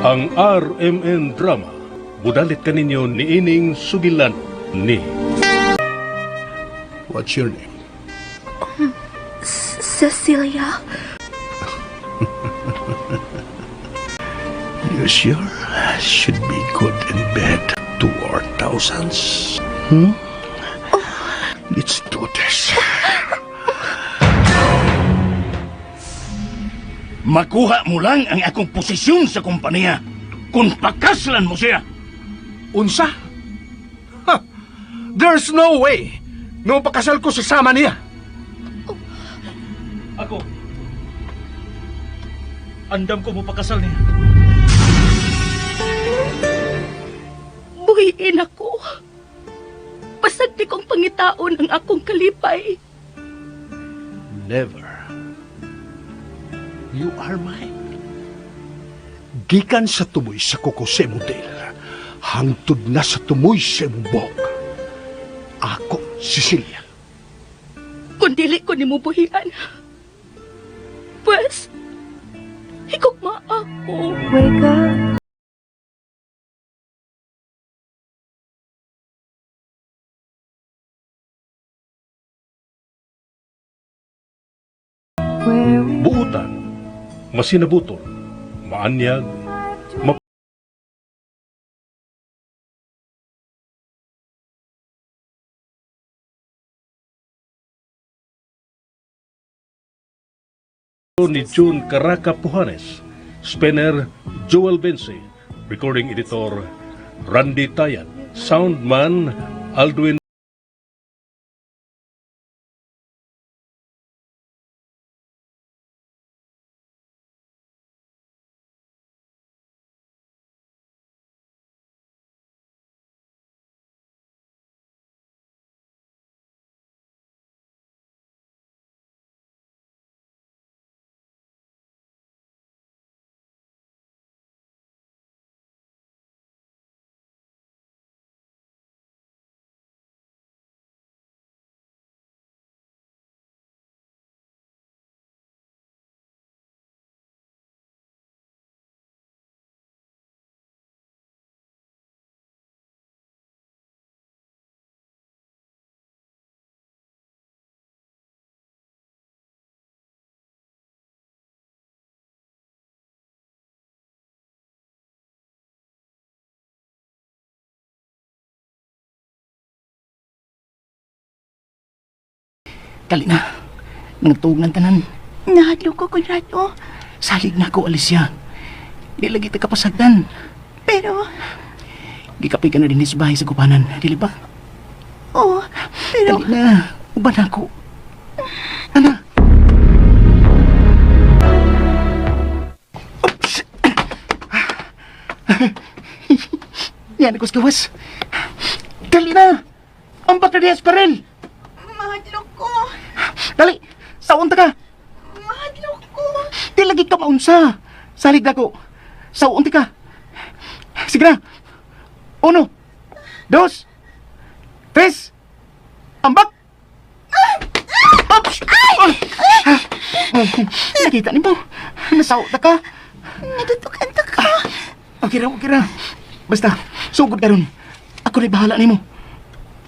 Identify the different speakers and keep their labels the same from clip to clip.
Speaker 1: Ang RMN Drama, budalit kaninyo niining sugilan ni
Speaker 2: What's your name?
Speaker 3: Cecilia.
Speaker 2: You sure should be good in bed to our thousands. Hmm? Let's do this.
Speaker 4: Makuha mo lang ang akong posisyon sa kompanya kung pakaslan mo siya.
Speaker 5: Unsa? Ha! There's no way! No pakasal ko sa sama niya.
Speaker 4: Ako. Andam ko mo pakasal niya.
Speaker 3: Buhiin ako. Pasag di kong pangitaon ang akong kalipay.
Speaker 2: Never. You are mine. Gikan sa tumoy sa kuko sa imong tail, hangtod na sa tumoy sa imong buhok. Ako, Cecilia.
Speaker 3: Kung dili ko nimo buhian. Pwes, higugma ako.
Speaker 6: Wake up. Where we
Speaker 1: Buutan, masinabutol, maanyag, ni June Caraca Pujanes, Spinner Joel Bense, Recording Editor Randy Tayan, Soundman Aldwin
Speaker 4: Dali na. Nangatuog ng tanan.
Speaker 3: Nahadlok ko, Conrado.
Speaker 4: Salig na ako, Alicia. Di lagi ta kapasagdan.
Speaker 3: Pero,
Speaker 4: Gikapi ka na din sa bahay sa kupanan. Dili ba?
Speaker 3: oh, pero...
Speaker 4: Dali na. Uban ako. Ana. Oops. Yan ako sa gawas. Dali na. Ang baka diya sa baril.
Speaker 3: Mahadlok ko.
Speaker 4: Dali. Saon ta ka.
Speaker 3: Mahadlok ko.
Speaker 4: Di lagi ka maunsa. Salig na ko. Saon ti ka. Sige na. Uno. Dos. Tres. Ambak. Oops! Ay! Nakita ni mo. Nasaw ta ka.
Speaker 3: Natutukan ta ka.
Speaker 4: Okay ra, okay ra. Basta, sugod ka ron. Ako rin bahala nimo.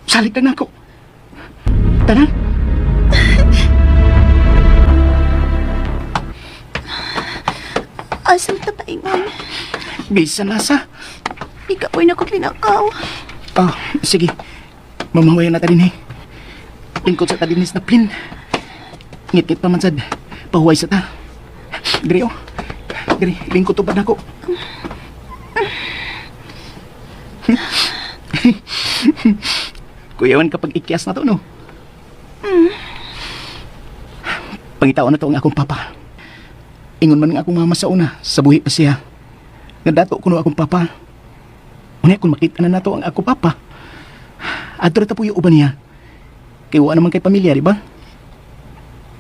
Speaker 4: Salig na nako. Tanan.
Speaker 3: Asam ta paingon.
Speaker 4: Bisa nasa.
Speaker 3: Ikapoy na ko linakaw.
Speaker 4: Ah, sige. Mamawayan na ta din eh. Lingkod sa tadinis na plin. Ngit-ngit pa man sad. Pahuway sa ta. Diri oh. Diri, lingkod tubad nako. Kuyawan kapag ikyas na to, no? Pangitaon na to ang akong papa. Ingon man ang akong mama sa una, sa buhi pa siya. Nga dato kuno akong papa. Unya kung makita na nato ang ako papa. Adto ra ta puyo uban niya. Kay wa naman kay pamilya, di ba?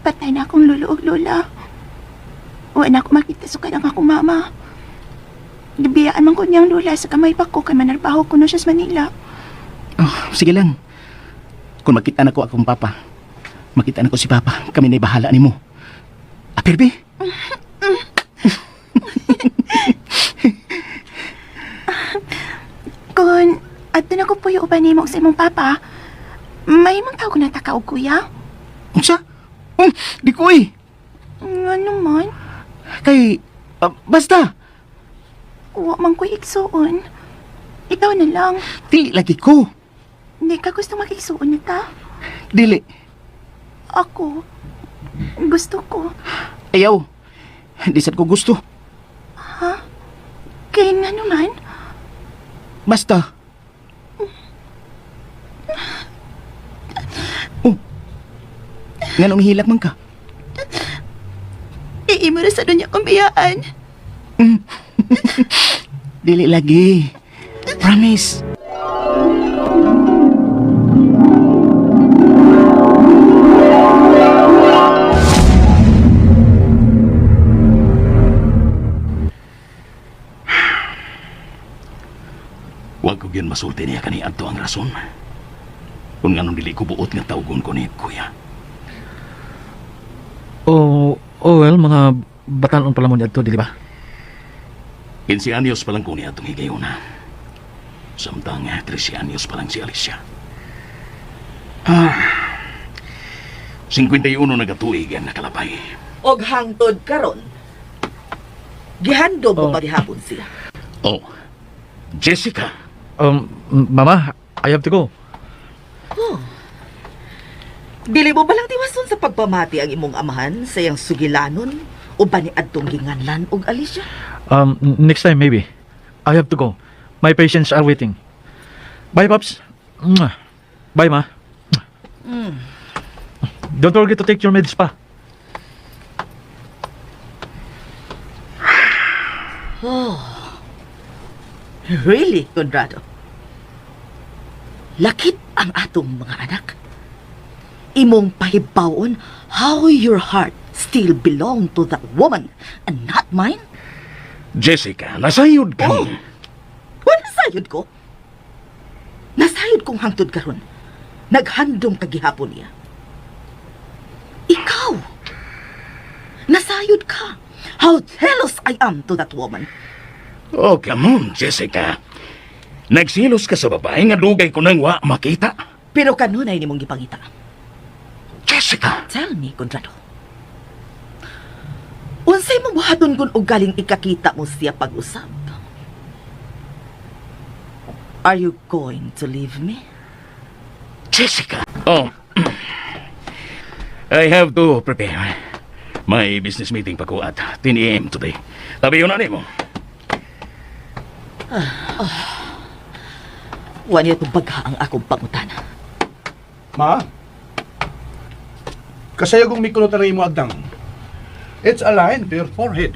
Speaker 3: Patay na akong lolo og lola. Wa na ako makita sukad ang akong mama. Gibiyaan man ko niyang lola sa kamay pa ko kay manarbaho ko no siya sa Manila.
Speaker 4: Oh, sige lang. Kung makita na ko akong papa, makita na ko si papa, kami na'y bahala nimo. Apirbi?
Speaker 3: ba nimo sa imong papa, may mga tao ko nataka og kuya.
Speaker 4: Unsa? Di ko eh.
Speaker 3: Nga naman,
Speaker 4: Kay, basta,
Speaker 3: wa man ko'y igsuon. Ikaw na lang.
Speaker 4: dili lagi ko.
Speaker 3: Hindi ka gusto makigsuon na ta.
Speaker 4: Dili.
Speaker 3: Ako, gusto ko.
Speaker 4: Ayaw. Di sad ko gusto.
Speaker 3: Kay nga naman,
Speaker 4: Basta. Oh. Nga umihilak man ka.
Speaker 3: iimo ra sa dunya kong biyaan.
Speaker 4: Dili lagi. Promise. Wag ko gyud masulti niya kani adto ang rason. Kung nganong dili ko buot nga tawgon ko ni kuya.
Speaker 6: Oh, oh well, mga batanon pala mo niadto, dili ba?
Speaker 4: 15 anyos pa lang ko niya atong higayuna. Samtang 13 anyos pa lang si Alicia. Ah, 51 na katuig ang nakalabay.
Speaker 7: Og hangtod karon. Gihandom mo
Speaker 6: Oh.
Speaker 7: pa gihapon siya.
Speaker 4: Oh, Jessica.
Speaker 6: Mama, I have to go.
Speaker 7: Dili mo balang tiwason sa pagpamati ang imong amahan sa iyang sugilanon o ba ni adtong ginganlan og Alicia?
Speaker 6: Next time maybe. I have to go. My patients are waiting. Bye, Pops. Mwah. Bye, Ma. Mwah. Don't forget to take your meds pa.
Speaker 7: Really, Conrado? Lakit ang atong mga anak. Imong pahibawon how your heart still belong to that woman and not mine?
Speaker 4: Jessica, nasayod ka.
Speaker 7: Oh. Wala nasayod ko. Nasayod kong hangtod karon. Naghandom ka gihapon niya. Ikaw! Nasayod ka. How jealous I am to that woman.
Speaker 4: Oh, come on, Jessica. Nagsilos ka sa babae nga dugay ko nang wa makita.
Speaker 7: Pero kanunay nimong gipangita.
Speaker 4: Jessica!
Speaker 7: Tell me, Conrado. Unsay mo buhaton kun og galing ikakita mo siya pag-usab? Are you going to leave me?
Speaker 4: Jessica! Oh, I have to prepare. May business meeting pa ko at 10 a.m. today. Tabi yun na nimo.
Speaker 7: Wa niya itong bagha ang akong pangutana.
Speaker 5: Ma? Kasayag kong mikunot na imo agdang. It's aligned to your forehead.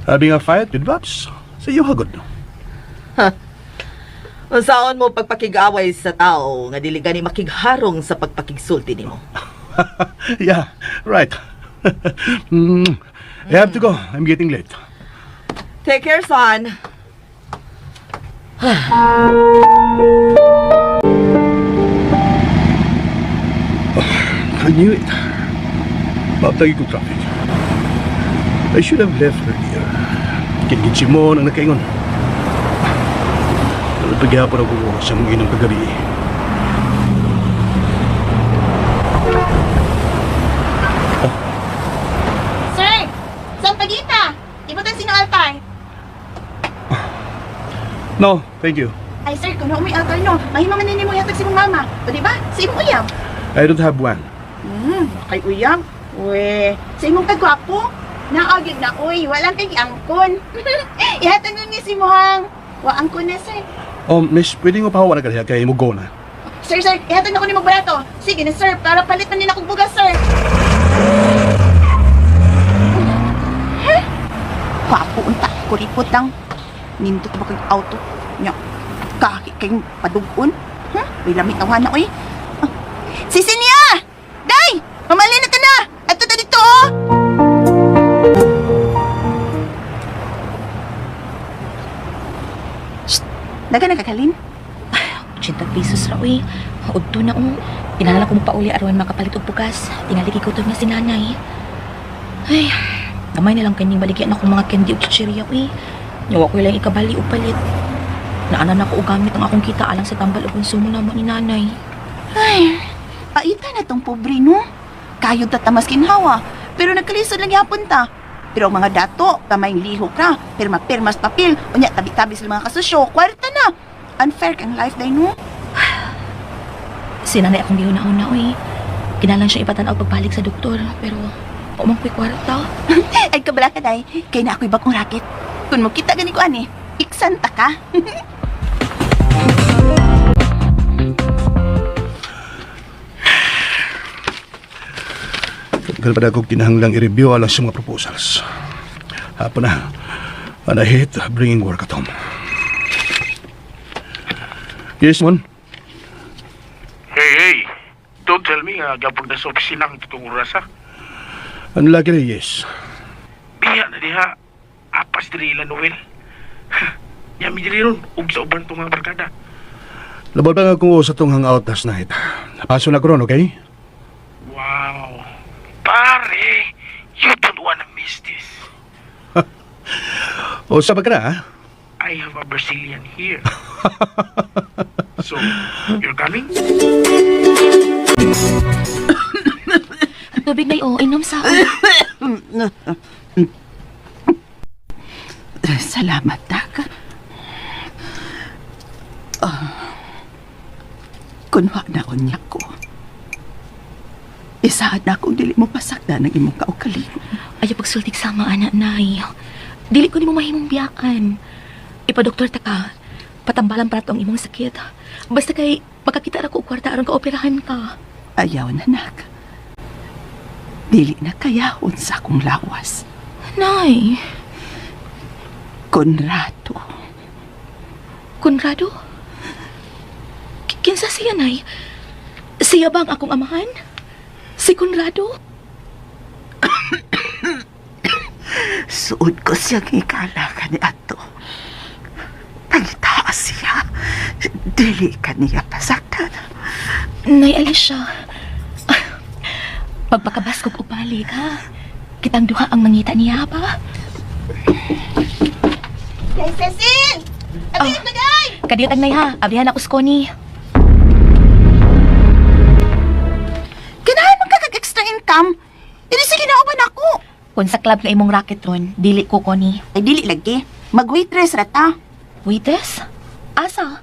Speaker 5: Having a fight with Babs, sa iyo hagod.
Speaker 7: Unsaon mo pagpakig-away sa tao nga dili gani makigharong sa pagpakigsulti nimo?
Speaker 5: Yeah, right. I have to go. I'm getting late.
Speaker 7: Take care, son.
Speaker 5: I knew it. Babtagi ko traffic. I should have left earlier. Kinggit si Mon ang nakaingon. Pero paghihapon ako sa mong inom kagabi.
Speaker 3: Sir! Sampaguita! Ibutan sino altar?
Speaker 5: No, thank you.
Speaker 3: Ay sir, kung may altar no, mahimo man nimo ihatag sa imong mama. O di ba? Sa imong uyab.
Speaker 5: I don't have one.
Speaker 3: Kay uyab. We, sa imong kagwapo. Naagid na oy, walang kay giangkon. Ihatag nun ni si Muhang. Wa angkon na sir.
Speaker 5: Oh, miss, pwede mo pahawa na kaya kay mo go na.
Speaker 3: Sir, sir, ihatag na ko nimo barato. Sige na sir, para palit man nila kog bugas sir. Huh? Gwapo unta, kuripot lang. Nindot ba kay auto? Nya, kahit kayong padugon. Huh? May lamit awan na oy. Ah, Si Sinya! Day! Mamalin na ka na! Ato ta dito oh! Shh! Daga nagkakalin?
Speaker 8: 80 pesos ra uy. Udto na oh. Pinalala ko mo pauli aron makapalit og bugas. Tingali gigutom na si nanay. Ay, gamay na lang kanyang baligyan akong mga candy ug chichirya uy. Nyawa ko lang ikabali og palit. Naana na ko og gamit ang akong kita alang sa tambal og konsumo namo ni nanay.
Speaker 3: Ay, paita na tong pobre, no? Kayod ta tamas kinhawa, pero nagkalisod lang yapon ta. Pero ang mga dato, kamayng lihok ra, pirma-pirmas papel, unya tabi-tabi sa mga kasusyo, kwarta na. Unfair kang life day, no?
Speaker 8: Si nanay akong gihuna-huna oy. Kinahanglan siya ipatan-aw pagbalik sa doktor, pero wa man ko'y kwarta.
Speaker 3: Ay, kabala ka, day. Kay na ako'y bagong racket. Kung mo kita gani ko, ani, iksan ta ka.
Speaker 5: Tagal pa na akong kinahanglang i-review alang sa mga proposals. Hapon na. And I hate bringing work at home. Yes, Mon.
Speaker 9: Hey, hey. Don't tell me nga gapon na sa opisina ang totoong oras, ha?
Speaker 5: Ano lagi na yes?
Speaker 9: Biya na diha. Apas diri ila Noel. Yami diri ron, ug sa uban tong mga barkada.
Speaker 5: Labot pa nga kung sa tong hangout last night. Paso na ko ron, okay?
Speaker 9: Wow. Pare, you don't wanna miss this.
Speaker 5: O sa ka na, ha?
Speaker 9: I have a Brazilian here. So, you're coming?
Speaker 8: Tubig na oh, inom sa ako.
Speaker 3: Salamat, Dak. Ah, kunwa na unya ko. Isaad na akong dili mo pasakda ng imong kaugalingon.
Speaker 8: Ayaw pagsultik sama anak nay. Dili ko nimo mahimong biyakan. Ipadoktor ta ka. Patambalan pa nato ang imong sakit. Basta kay makakita ra ko og kwarta aron kaoperahan ka.
Speaker 3: Ayaw na, nak. Dili na kayahon sa akong lawas.
Speaker 8: Nay,
Speaker 3: Conrado.
Speaker 8: Conrado? Kinsa siya, Nay? Siya ba ang akong amahan? Si Conrado?
Speaker 3: Suod ko siyang ikala ni ato. Pangitaas siya. Dili ka niya pasaktan.
Speaker 8: Nay Alicia, pagpakabas kog ubalik, ha? Kitang duha ang mangita niya pa.
Speaker 3: Kay Cecil! Abi, oh. Tagay!
Speaker 8: Kadiyot ang nay ha, abrihan ako sa Connie.
Speaker 3: Kinahan man ka kag extra income. Ini sige na uban ako.
Speaker 8: Kung sa club nga imong racket ron, dili ko, Connie.
Speaker 3: Ay dili lagi. Mag-waitress ra ta.
Speaker 8: Waitress? Asa?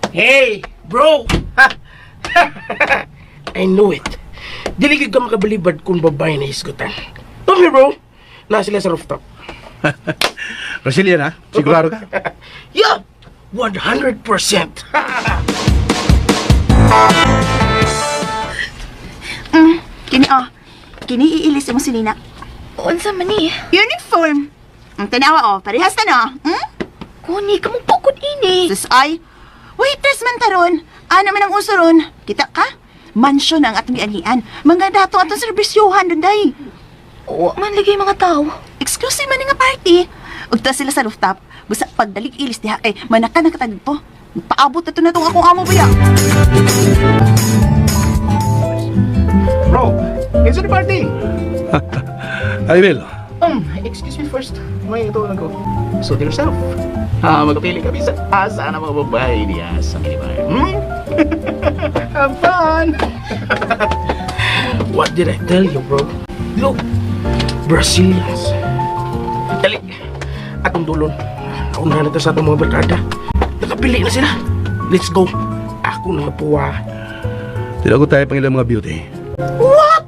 Speaker 9: Hey, bro! I know it. Dili gyud ka makabalibad kung babae na hisgutan. Come here, bro. Na sila sa rooftop.
Speaker 5: Brazilian, ha? Sigurado ka?
Speaker 9: Yeah! 100%!
Speaker 3: Kini oh. Kini iilis mo si Nina.
Speaker 8: Unsa man ni?
Speaker 3: Uniform. Ang tanawa oh, parehas na no. Hmm?
Speaker 8: Connie, kamong pukod ini.
Speaker 3: Sus ay. Waitress man taron. Ano man ang uso ron? Kita ka? Mansyon ang atong gianhian. Mga dato atong serbisyuhan dun day.
Speaker 8: Wa man lagi mga tao.
Speaker 3: Exclusive man ni nga party. Ug ta sila sa rooftop. Busa pagdalig ilis diha kay manaka na katag to. Paabot na to na tong akong amo baya.
Speaker 4: Bro, it's the party.
Speaker 5: I will.
Speaker 4: Excuse me first. May ito lang ko. Suit yourself. Ah, magpili kami sa asa ng mga babae niya sa minibar. Hmm? Have fun!
Speaker 9: What did I tell you, bro? Look, Brazilians. Dali, atong dulon. Nauna na to sa atong mga barkada. Nakapili na sila. Let's go. Ako na mapuwa.
Speaker 5: Tinago tayo pang ilang mga beauty.
Speaker 9: What?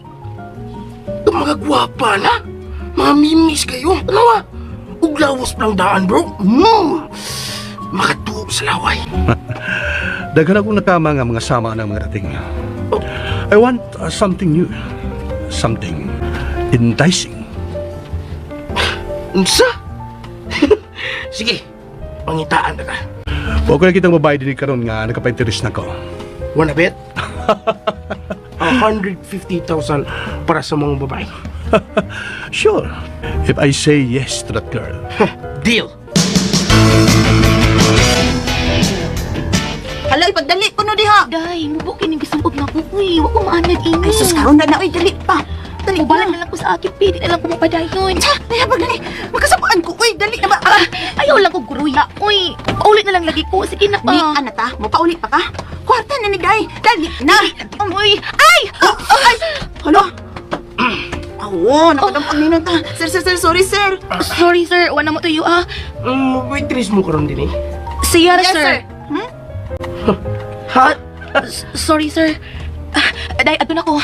Speaker 9: Itong mga gwapa na. Mga mimis kayo. Ano ah? Uglawas lang daan, bro. Makatuog sa laway.
Speaker 5: Daghan akong nakama nga mga sama ng mga dating. I want something new. Something enticing.
Speaker 9: Unsa? Sige, pangitaan na ka.
Speaker 5: Huwag ko nakitang babae din karon nga nakapainteres na ko.
Speaker 9: Wanna bet? 150,000 para sa mga babae.
Speaker 5: Sure, if I say yes to that girl.
Speaker 9: Deal!
Speaker 3: Hala, ipagdali ko no diha.
Speaker 8: Day, mubukin ning gisuob na ko. Uy, Wa ko maanad ini.
Speaker 3: Ay, sus, karon na na, oy, dali pa. Dali
Speaker 8: Mubalan
Speaker 3: na.
Speaker 8: na lang ko sa akin, pili na lang ko mapadayon.
Speaker 3: Tsa, nayabag na ni. Makasapaan ko, oy, dali na ba?
Speaker 8: Ah, ayaw lang ko gruya. Uy, paulit na lang lagi ko. Sige na pa.
Speaker 3: Ni, ana ta, mopauli pa ka? Kwarta na ni Day. Dali na.
Speaker 8: Uy, ay!
Speaker 3: Ay, hala. Awo, nakadampag nino ta. Sir, sir, sir, sorry, sir.
Speaker 8: Sorry, sir. Wala mo tuyo, ah.
Speaker 9: Waitress mo karon din eh.
Speaker 8: Siya,
Speaker 3: Yes,
Speaker 8: sir.
Speaker 3: sir. Hmm?
Speaker 9: Ha?
Speaker 8: Sorry, sir. Ah, day, adto na ko.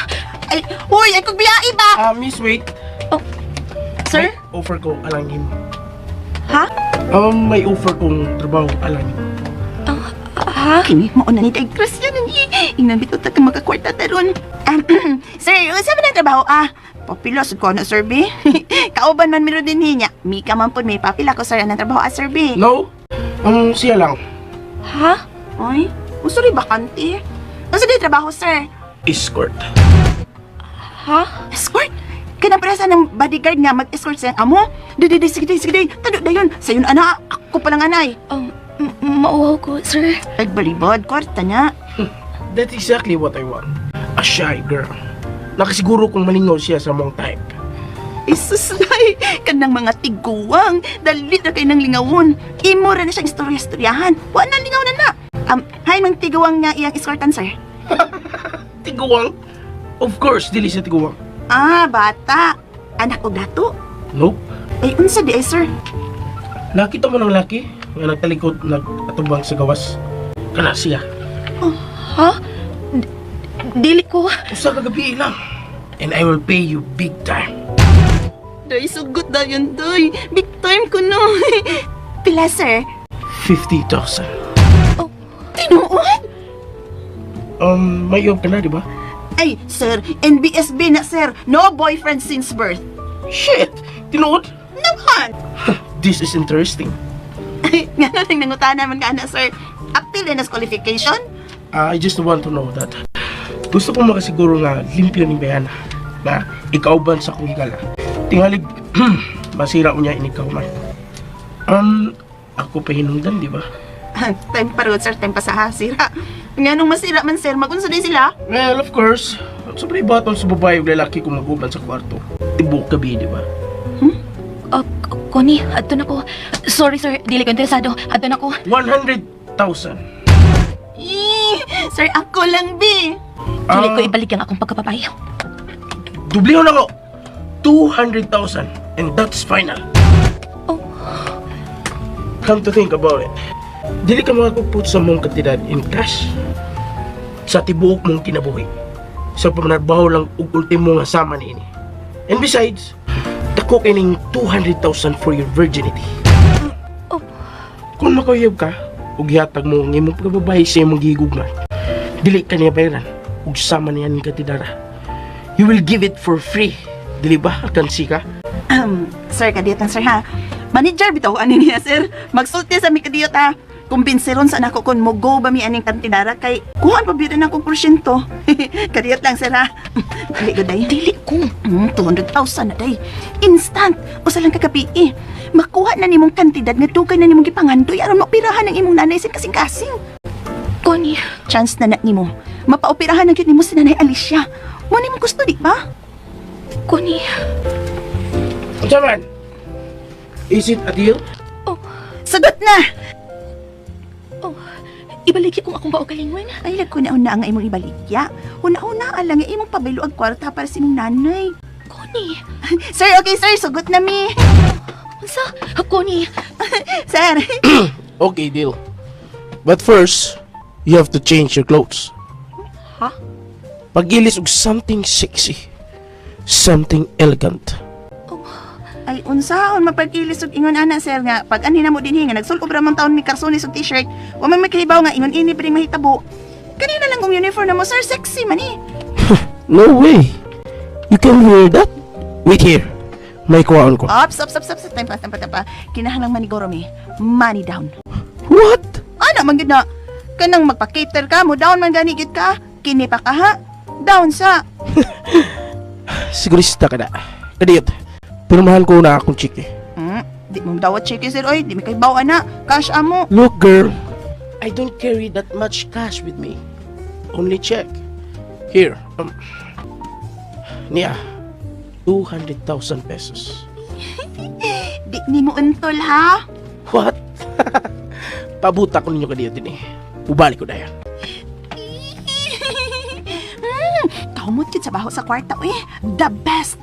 Speaker 3: Ay, huy, ay kung biyai ba?
Speaker 9: Ah, miss, wait.
Speaker 8: Sir?
Speaker 9: May offer ko alang him.
Speaker 3: Ha?
Speaker 9: May offer kong trabaho alang him.
Speaker 8: Ha?
Speaker 3: Kini, mauna ni Day Christian ni. Ingnan bitaw ta ka makakwarta taron. Sir, unsa man ang trabaho ah? Papila sa ko na sir B. Kauban man meron din niya. Mika man pud may papila ko sir anang trabaho ah sir B.
Speaker 9: No? Siya lang.
Speaker 8: Ha?
Speaker 3: Ay, unsa rin bakante? Unsa di trabaho sir?
Speaker 9: Escort.
Speaker 8: Ha?
Speaker 3: Escort? Kanang presa ng bodyguard nga mag-escort sa iyang amo? Di, di, di, sige, di, sige, di. Tado dayon. Sayon ana, ako pa lang anay.
Speaker 8: Mauhaw ko, sir.
Speaker 3: Ay, balibod, kwarta na.
Speaker 9: That's exactly what I want. A shy girl. Nakasiguro kong malingaw siya sa mong type.
Speaker 3: Isus, day, kanang mga tiguang. Dali na kay ng lingawon. Imo ra na siyang istorya-istoryahan. Wa na lingaw na na. Hi, mang tiguang nga iyang escortan, sir.
Speaker 9: Tiguang? Of course, dili siya tiguang.
Speaker 3: Ah, bata. Anak og dato.
Speaker 9: Nope.
Speaker 3: Ay, unsa di ay, sir?
Speaker 9: Nakita mo ng laki nga nagtalikod nag-atubang sa gawas. Kana siya.
Speaker 8: Ha? Dili ko.
Speaker 9: Usa ka gabi lang. And I will pay you big time.
Speaker 3: Day, sugot dayon, day. Big time ko no. Pila, sir?
Speaker 9: 50,000.
Speaker 3: Tinuod?
Speaker 9: May ka na, di ba?
Speaker 3: Ay, sir, NBSB na, sir. No boyfriend since birth.
Speaker 9: Shit! Tinuod?
Speaker 3: Naman!
Speaker 9: This is interesting.
Speaker 3: Ay, nga na nang nangutana man ka na, sir. Appeal na qualification?
Speaker 9: I just want to know that gusto kong makasiguro nga limpyo ni Bayana na ikaw ban sa kong higala. Tingalig, masira ko niya inikaw man. Ako pa hinungdan, di ba?
Speaker 3: Time pa rin, sir. Time pa sa ha, sira. Nga nung masira man, sir, magunsa din sila.
Speaker 9: Well, of course, sobrang batol sa babae ug lalaki kung mag-uban sa kwarto. Tibok gabi, di ba?
Speaker 8: Connie, adto na ko. Sorry, sir. Dili ko interesado. Adto na ko.
Speaker 9: 100,000.
Speaker 3: Ih, sir, ako lang, bi.
Speaker 8: Dili ko
Speaker 9: Ah.
Speaker 8: ibalik ang akong pagkapapay.
Speaker 9: Dublihon ako! 200,000 and that's final.
Speaker 8: Oh.
Speaker 9: Come to think about it, dili ka makakupot sa mong kantidad in cash sa tibuok mong kinabuhi. Sa pamanarbaho lang ug ultimo nga sama niini. And besides, dako kining 200,000 for your virginity.
Speaker 8: Oh.
Speaker 9: Kung makauyab ka, ug gihatag mo ang imong pagkababae sa imong gihigugma, dili ka niya bayaran ug sama niya ning kantidara. You will give it for free. Dili ba? Akansi ka?
Speaker 3: Sir, kadiyot sir, ha? Manager bitaw ani niya, sir. Magsulti sa mi kadiyot, ha? Kumbinsiron sa nako kung mo go ba mi aning kantidara kay kuhaan pa birin akong porsyento. Kadiyot lang, sir, ha? Dili ko, day.
Speaker 8: Dili ko.
Speaker 3: 200,000 na day. Instant. Usa lang kagabi eh. Makuha na nimong kantidad nga dugay na nimong gipangandoy aron maoperahan ang imong nanay sin kasing-kasing.
Speaker 8: Connie,
Speaker 3: Chance na na nimo. Mapaoperahan na gyud nimo si Nanay Alicia. Mo nimong gusto di ba?
Speaker 8: Connie.
Speaker 9: Unsa man? Is it a deal?
Speaker 8: Oh,
Speaker 3: Sagot na.
Speaker 8: oh. Ibalik kung akong paugalingon.
Speaker 3: Ay lag ko na una ang imong ibalikya. Una-una lang ang imong pabilo ang kwarta para sa imong nanay.
Speaker 8: Connie.
Speaker 3: Sir, okay sir, sugot na mi.
Speaker 8: Unsa? Connie.
Speaker 3: Sir.
Speaker 9: Okay, deal. But first, you have to change your clothes.
Speaker 8: Ha?
Speaker 9: Pag-ilis og something sexy. Something elegant.
Speaker 3: Ay unsaon mapag-ilis og ingon ana sir nga pag ani na mo dinhi nga nagsulob ra man taon mi karsonis og t-shirt, wa man makahibaw nga ingon ini pa rin mahitabo. Kanina lang kung uniform na mo sir, sexy man eh.
Speaker 9: No way. You can wear that? Wait here. May kuwaon ko.
Speaker 3: Ops, ops, ops, ops, time pa, time pa, time pa. Kinahanglang maniguro mi. Money down.
Speaker 9: What?
Speaker 3: Ana man gyud na. Kanang magpa-cater ka mo down man gani gyud ka. Kini pa ka ha. Down sa.
Speaker 9: Sigurista ka na. Kadiyot. Pirmahan ko na akong chike.
Speaker 3: Di mo dawat check sir oy, di mi kay baw ana. Cash amo.
Speaker 9: Look, girl. I don't carry that much cash with me. Only check. Here. Niya, 200,000 pesos.
Speaker 3: Di nimo untol ha.
Speaker 9: What? Pabuta ko ninyo kadiyo din eh. Ubalik ko dayon.
Speaker 3: Kamot yun sa baho sa kwarta, eh. The best.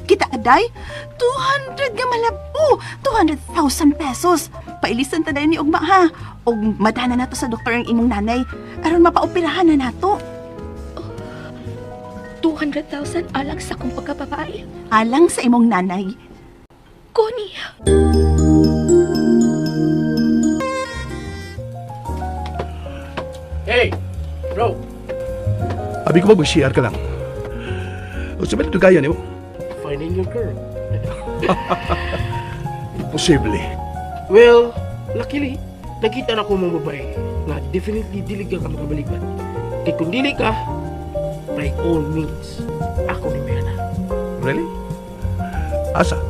Speaker 3: Kita aday, 200 nga malabo. 200,000 pesos. Pailisan ta dayon ni ugma ha. Og madana nato sa doktor ang imong nanay. Aron mapaoperahan na nato.
Speaker 8: 200,000 alang sa akong pagkababae.
Speaker 3: Alang sa imong nanay.
Speaker 8: Connie!
Speaker 9: Hey, bro.
Speaker 5: Abi ko ba mag-CR ka lang? O sabi na kaya nimo?
Speaker 9: Finding your girl.
Speaker 5: Imposible.
Speaker 9: Well, luckily, nakita na ko mong babae na definitely dili ka makabaligad. Kay kung dili ka, by all means, ako ni Mena.
Speaker 5: Really? Asa?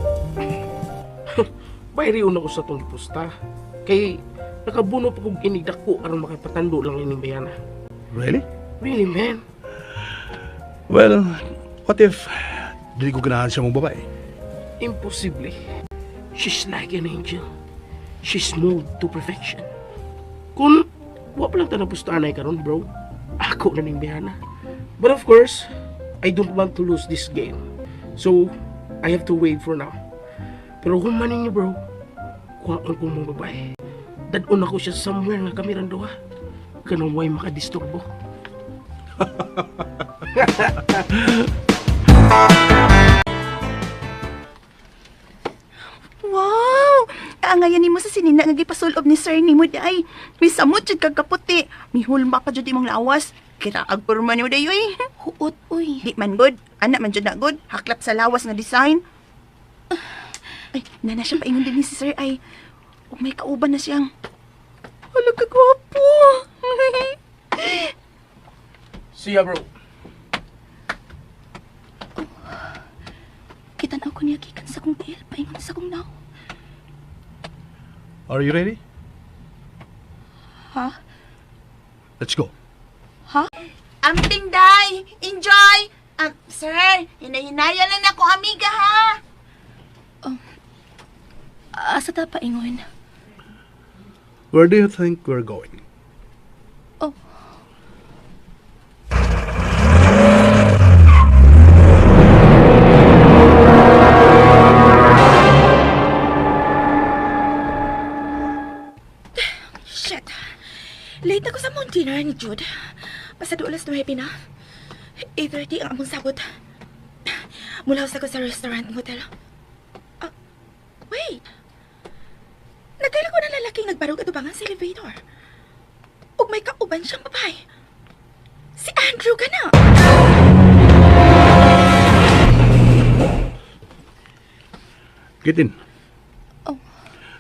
Speaker 9: Bayriyon ako sa tong pusta. Kay nakabuno pa kong inigdako aron makapatando lang ining bayana.
Speaker 5: Really?
Speaker 9: Really, man?
Speaker 5: Well, what if dili ko ganahan sa mong babae?
Speaker 9: Imposible. She's like an angel. She's smooth to perfection. Kung wa pa lang ta napustahan ay karon, bro, ako na ning bayana. But of course, I don't want to lose this game. So, I have to wait for now. Pero kung manin niyo, bro, kuhaan ko mong babae. Dadon ako siya somewhere nga kami duha. Kanang way makadisturbo.
Speaker 3: Wow! Kaangayan nimo sa sinina nga gipasulob ni sir nimo day. Misamot jud kag kaputi. Mihulma pa jud imong lawas. Kiraag porma nimo day oy.
Speaker 8: Huot, uy.
Speaker 3: Di man good. Ana man jud na good. Haklap sa lawas nga design. Ay, nana siya paingon din ni si sir ay. Ug may kauban na siyang. Hala ka gwapo.
Speaker 9: See ya, bro.
Speaker 8: Kita na ako niya gikan sa kong tiil, paingon sa kong naw.
Speaker 5: Are you ready?
Speaker 8: Ha?
Speaker 5: Let's go.
Speaker 8: Ha?
Speaker 3: Amping day! Enjoy! Sir, hinahinaya lang ako, amiga, ha?
Speaker 8: Asa ta paingon?
Speaker 5: Where do you think we're going?
Speaker 8: Oh.
Speaker 7: Shit! Late ako sa mong dinner ni Jude. Pasado alas 9 na. 8:30 ang among sabot. Mulaw sa ko sa restaurant ng hotel. Ah, wait! Nagkaila ko ng lalaking nagbarog at ubangan sa elevator. Ug may kauban siyang babae. Si Andrew ka na!
Speaker 5: Get in.
Speaker 8: Oh.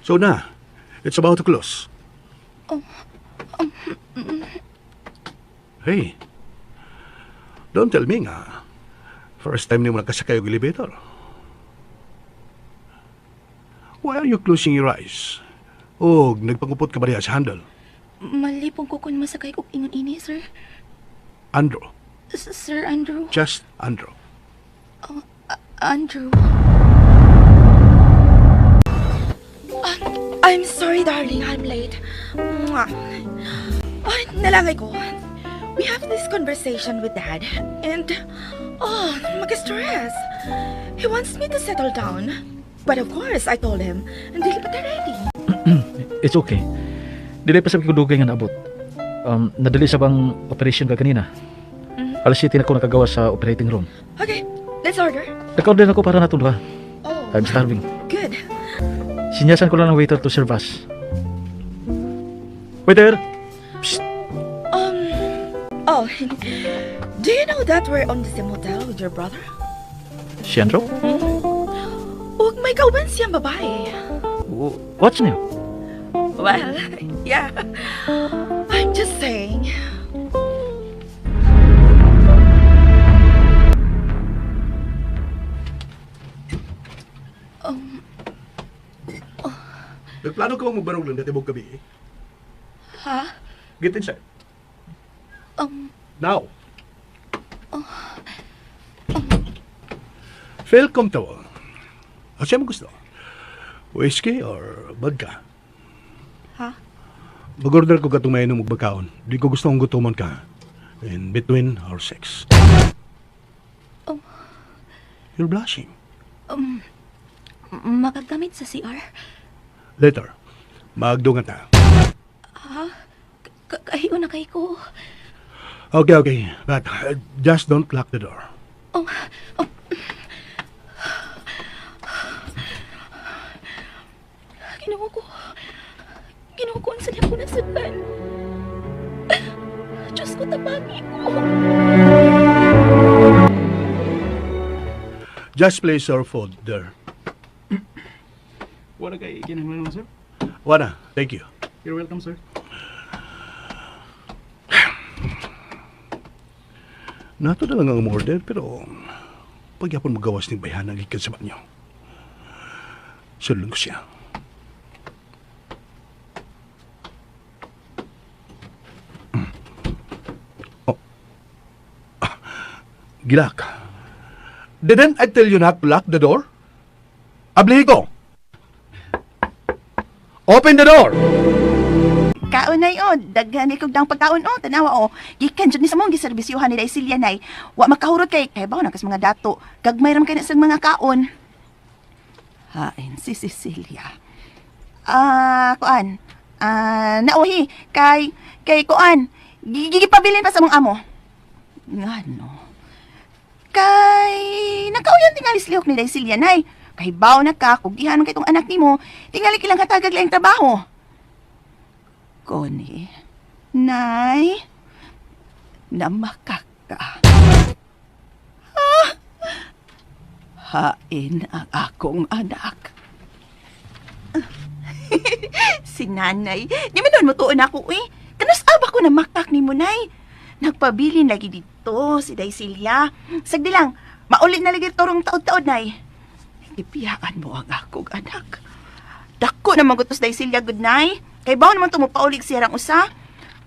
Speaker 5: So na, it's about to close.
Speaker 8: Oh.
Speaker 5: Hey, don't tell me nga. First time nimo nakasakay og elevator. Why are you closing your eyes? Og nagpangupot ka ba diha sa handle?
Speaker 8: Malipong ko kung masakay og ingon ini, sir.
Speaker 5: Andrew.
Speaker 8: Sir Andrew.
Speaker 5: Just Andrew.
Speaker 8: Andrew.
Speaker 7: I'm sorry, darling. I'm late. Mwah. Ay, nalangay ko. We have this conversation with Dad, and, oh, mag-stress. He wants me to settle down. But of course, I told him, hindi pa ta ready.
Speaker 6: It's okay. Dili pa sa ko dugay nga naabot. Nadali sa bang operation ka kanina? Alas 7 na ako nakagawa sa operating room.
Speaker 7: Okay, let's order.
Speaker 6: Naka-order na ako para natong duha.
Speaker 7: Oh,
Speaker 6: I'm starving.
Speaker 7: Good.
Speaker 6: Sinyasan ko lang ng waiter to serve us. Waiter! Psst!
Speaker 7: Oh, do you know that we're on the same hotel with your brother?
Speaker 6: Si Andrew?
Speaker 7: Ug may kauban siyang babae.
Speaker 6: What's new?
Speaker 7: Well, yeah. I'm just saying.
Speaker 5: Nagplano ka bang magbarog lang dati mong gabi eh?
Speaker 8: Ha?
Speaker 5: Get inside. Now. Feel comfortable. Ano mo gusto? Whiskey or vodka?
Speaker 8: Ha?
Speaker 5: Mag-order ko katong mainom og bakaon. Di ko gusto ang gutomon ka. In between our sex.
Speaker 8: Oh.
Speaker 5: You're blushing.
Speaker 8: Makagamit sa CR?
Speaker 5: Later, magdungan ta.
Speaker 8: Kahiyo na kay ko.
Speaker 5: Okay. But just don't lock the door.
Speaker 8: Oh. Ginoo ko. Ginoo ko, unsa niya ko nasudlan? Diyos ko, tabagi ko.
Speaker 5: Just place your food there.
Speaker 4: Wala kay kinahanglan, sir.
Speaker 5: Wala, thank you.
Speaker 4: You're welcome, sir.
Speaker 5: Nato na lang ang order pero pagyapon magawas ning bayhana gikan sa banyo. Sulong ko siya. Oh. Ah. Gi-lock. Didn't I tell you not to lock the door? Ablihi ko. Open the door!
Speaker 3: Kaon nay oh, daghan ni kog dang pagkaon oh, tanawa oh. Gikan jud ni sa mong giserbisyuhan ni Day Silya nay. Wa makahurot kay bawo na kas mga dato. Gagmay ra man kay na sa mga kaon. Hain si Cecilia. Ah, kuan. Ah, nauhi kay kuan. Gigipabilin pa sa mong amo. Ngano? Kay nakauyon tingali lihok ni Day Silya nay. Kay bawo na ka, kugihan man kay tong anak nimo, tingali kilang hatagag laing trabaho. Connie, Nay, namakaka. Ah! Hain ang akong anak. Si nanay, di man nun mutuon ako eh. Kanus aba ko na makak ni mo, Nay. Nagpabilin lagi dito si Day Silya. Sagdi lang, mauli na lagi torong taod-taod, Nay. Gibiyaan mo ang akong anak. Dako na magutos Day Silya, good night. Kay bawo naman tumupaulig siya rang usa.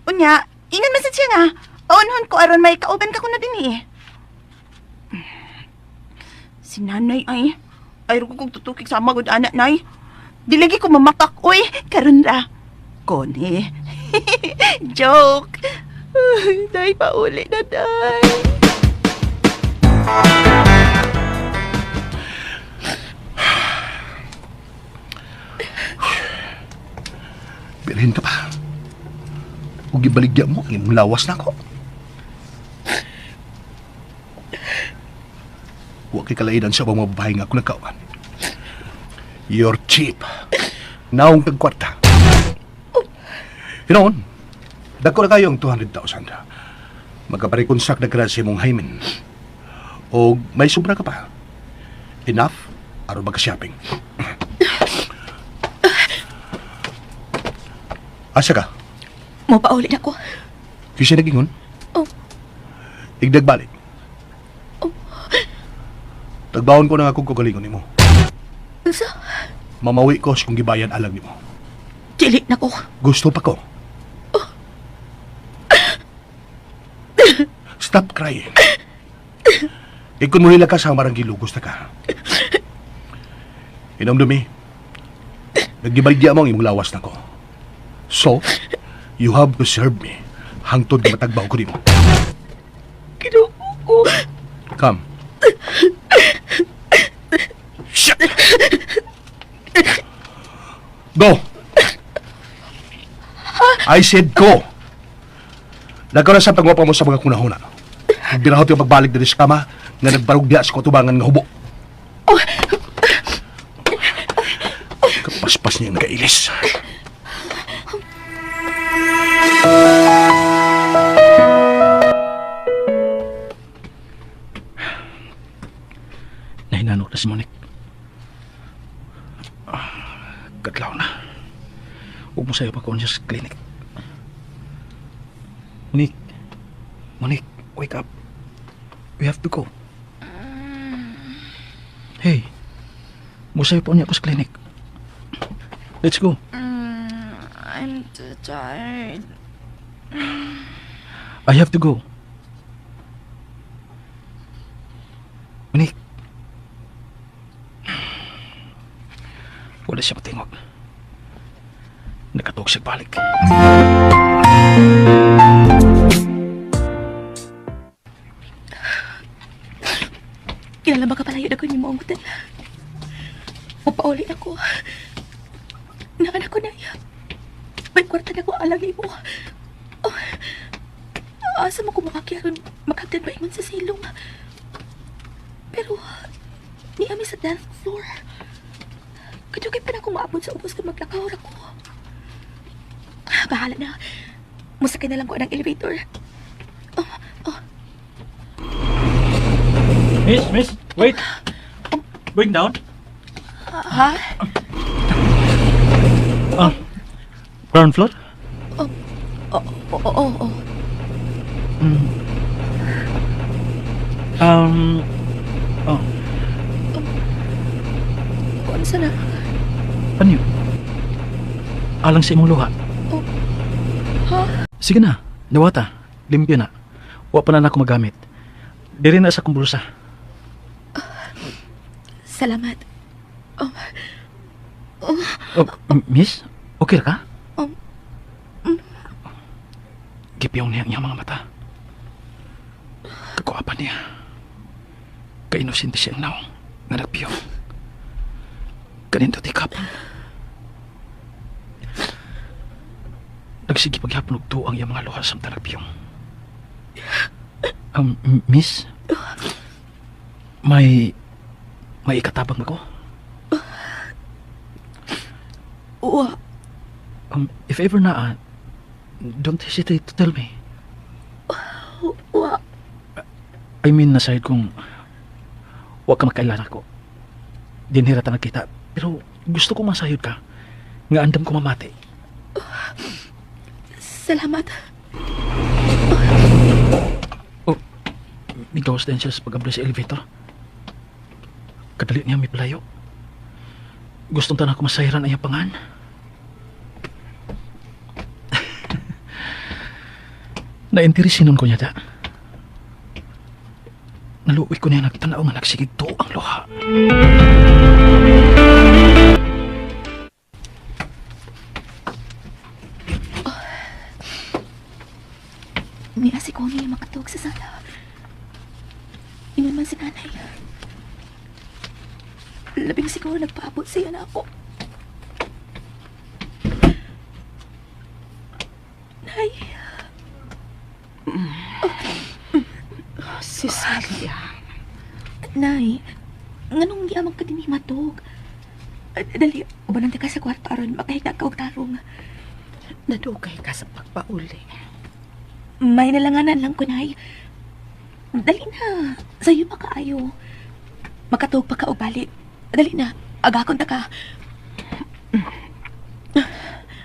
Speaker 3: Unya, ingon man sad siya nga. Paunhon ko aron may kauban ka kuno din eh. Si nanay ay rugo kong tutukig sa magud anak nay. Di lagi ko mamakak, uy. Karon ra. Connie. Joke. Ay, day, pauli na, day.
Speaker 5: Bilhin ka pa. Ug gibaligya mo ang imong lawas nako. Wa kay kalainan sa mga babae nga ako nagkauan. You're cheap. Naong kag kwarta. Hinoon, dako na kayo ang 200,000. Magkaparekonsak na ka sa imong hymen. O may sobra ka pa. Enough aron magka-shopping. Asa ka?
Speaker 8: Mo pauli na ko.
Speaker 5: Kasi nagingon?
Speaker 8: Oh.
Speaker 5: Igdag balik.
Speaker 8: Oh.
Speaker 5: Tagbaon ko na akong kagalingon nimo.
Speaker 8: Unsa?
Speaker 5: Mamawi ko sa kung gibayan alang nimo.
Speaker 8: Dili na ko.
Speaker 5: Gusto pa ko. Stop crying. Ikon mo nila ka sa marang gilugos na ka. Inomdumi. Naggibaligya mo ang imong lawas nako. So, you have to serve me hangtod nga matagbaw ko nimo.
Speaker 8: Ginoo ko.
Speaker 5: Come. Shit! Go! I said go! Nagkaroon sa pagwapa mo sa mga kunahuna. Binahot yung pagbalik diri sa kama nga nagbarog diya sa kutubangan nga hubo. Kapaspas niya ang kailis.
Speaker 4: Nahinanok na si Monique. Ah, kadlaw na. Huwag mo sa'yo pagkaon siya sa clinic. Monique. Monique, wake up. We have to go. Hey, musayo pa niya ako sa clinic. Let's go.
Speaker 7: I'm too tired.
Speaker 6: I have to go.
Speaker 8: akong hotel. Mapauli ako. Naanak ko na. May kwarta na ko alang imo. Oh, asa mo ko makakyaron makagdan ba ingon sa silong? Pero, niami sa 10th floor. Kadugay pa na akong maabot sa ubos kung maglakaw ra ko. Bahala na. Musakay na lang ko ng elevator. Oh, oh.
Speaker 6: Miss, miss, wait. Going down?
Speaker 8: Ha?
Speaker 6: Ah, ground floor?
Speaker 8: Oh, oh.
Speaker 6: Oh,
Speaker 8: Unsa na?
Speaker 6: Panyo. Alang sa imong luha.
Speaker 8: Oh. Ha?
Speaker 6: Sige na, nawata. Limpyo na. Wa pa na nako magamit. Diri na sa akong bulsa.
Speaker 8: Salamat. Oh,
Speaker 6: Oh, miss, okay ra ka?
Speaker 8: Um.
Speaker 6: Gipiyong niya ang iyang mga mata. Kakuapa niya. Kainosente siya ang naong nga nagpiyong. Kanindot ikap. Nagsige paghapon og tuo ang iyang mga luha samtang nagpiyong. Miss, may ikatabang ba ko?
Speaker 8: Wa.
Speaker 6: If ever naa, don't hesitate to tell me.
Speaker 8: Wa.
Speaker 6: I mean, nasayod kong wa ka makailan ako. Dinhira ta nagkita. Pero gusto ko masayod ka. Nga andam ko mamati.
Speaker 8: Salamat.
Speaker 6: Oh, migawas din siya sa pag-abli sa elevator. Kadali niya may palayo. Gustong tanan ko masahiran ang iyang pangan. Nainteresinon ko niya da. Naluoy ko niya nagtanaw nga nagsigig to ang luha.
Speaker 8: Niya si Connie makatog sa sala. Ingon man si nanay. Labing siguro nagpaabot siya na ako. Nay.
Speaker 3: Cecilia.
Speaker 8: Nay, nganong di amang kadini matug? Dali, ubanan ka sa kwarto aron makahigda ka og tarong.
Speaker 3: Nadugay ka sa pagpauli.
Speaker 8: May nalanganan lang ko, Nay. Dali na. Sa'yo pa kaayo. Makatug pa ka og balik. Dali na. Agakon ta ka.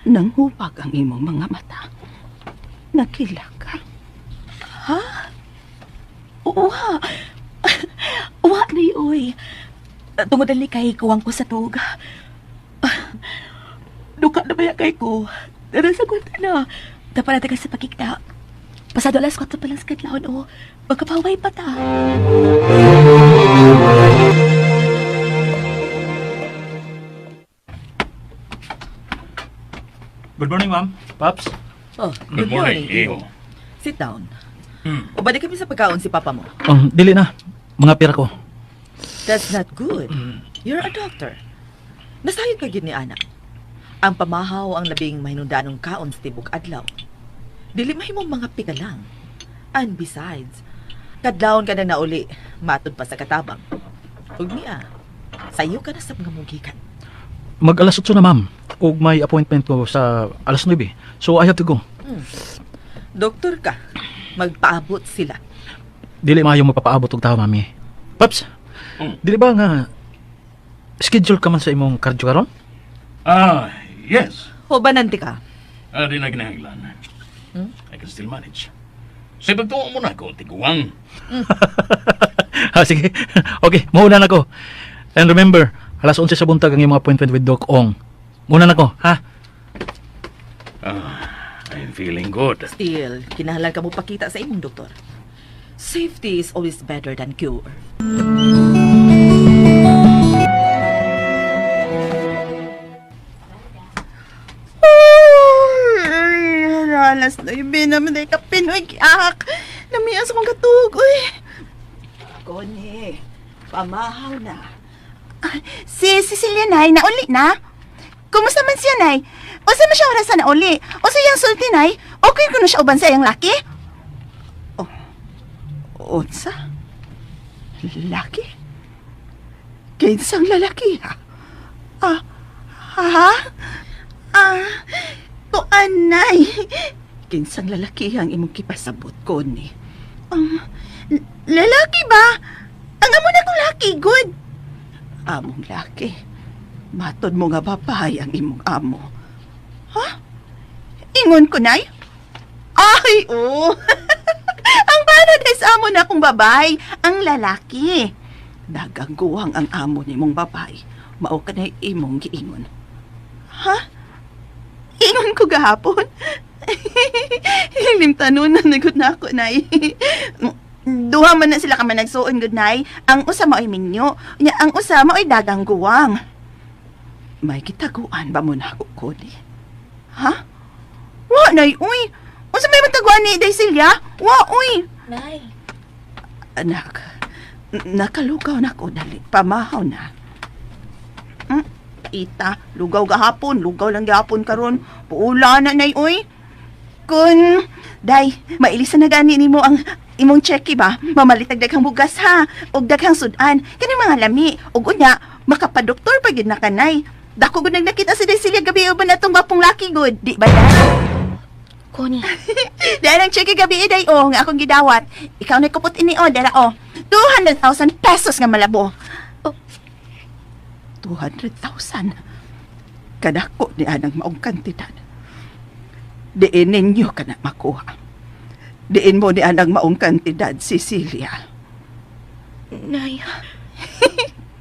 Speaker 3: Nanghubag ang imong mga mata. Nakila ka.
Speaker 8: Ha? Uwa. Uwa, Nay, oy. Tungod dali kay kuwang ko sa tug. Duka na ba kay ko? Tara sa kwarto na. Dapat natin ka sa pagkikta. Pasado alas 4 pa lang sa kadlawon, o. Magkapaway pa ta.
Speaker 6: Good morning, ma'am. Paps.
Speaker 10: Oh,
Speaker 1: Good morning, iho.
Speaker 10: Sit down. Ubadi kami sa pagkaon si papa mo.
Speaker 6: Dili na. Mga pera ko.
Speaker 10: That's not good. You're a doctor. Nasayod ka gyud ni ana. Ang pamahaw ang labing mahinundanong kaon sa tibok adlaw. Dili mahimong mga pika lang. And besides, kadlawon ka na nauli, matud pa sa katabang. Ug niya, sayo ka na sa mga mugikan.
Speaker 6: Mag alas 8 na, ma'am. Ug may appointment ko sa alas 9. So I have to go.
Speaker 10: Doktor ka, magpaabot sila.
Speaker 6: Dili maayo magpapaabot og tao, mami. Paps, dili ba nga schedule ka man sa imong cardio karon?
Speaker 1: Ah, yes.
Speaker 10: Hubanante ka.
Speaker 1: Ah, di na kinahanglan. I can still manage. Sa pagtuo mo na ako, tiguang.
Speaker 6: Ah, sige. Okay, mauna na ko. And remember, alas 11 sa buntag ang imong appointment with Doc Ong. Muna na ko, ha?
Speaker 1: Ah, I'm feeling good.
Speaker 10: Still, kinahanglan ka mo pakita sa imong doktor. Safety is always better than cure.
Speaker 3: Ay, alas 9 naman ay kapinoy ak. Namias akong katug, uy. Connie, pamahaw na. Si Cecilia, Nay, nauli na. Kumusta man siya, Nay? Unsa man siya oras sa nauli? Unsa iyang sulti, Nay? Okay kuno siya uban sa iyang laki? Oh. Unsa? Laki? Kinsang lalaki, ha? Ah, ha? Ah, tuan, Nay. Kinsang lalaki ang imong kipasabot ko ni? Lalaki ba? Ang amo na kong laki, good. Among laki. Matod mo nga babae ang imong amo. Ha? Ingon ko, Nay? Ay, oo. Ang paradise amo na kong babae, ang lalaki. Nagangguwang ang amo ni mong babae. Mao ka na imong giingon. Ha? Ingon ko gahapon? Limtanon na nagot na ako, Nay. Duha man na sila ka man nagsuon, good nay. Ang usa mao'y minyo, nya ang usa mao'y dagang guwang. May kitaguan ba mo na ako, Cody? Ha? Wa, Nay, uy. Unsa may mataguan ni Day Celia? Wa, uy.
Speaker 8: Nay.
Speaker 3: Anak, nakalugaw na ko, dali. Pamahaw na. Ita, lugaw gahapon, lugaw lang gahapon karon. Puula na, Nay, uy. Kun, Day, mailisan na gani nimo ang imong cheque ba? Mamalitag daghang bugas ha, ug daghang sudan, kaning mga lami, ug unya, makapadoktor pa gyud na kanay. Dako gud nagnakita si Day Celia gabi uban atong gwapong laki gud, di ba, Day?
Speaker 8: Connie.
Speaker 3: Dahil ang cheque gabi day oh, nga akong gidawat. Ikaw na kupot ini oh, dara oh. 200,000 pesos nga malabo.
Speaker 8: Oh.
Speaker 3: 200,000. Kadako ni anang maong kantidad. Diin ninyo ka na makuha. Diin mo ni anang maong kantidad, Cecilia.
Speaker 8: Nay.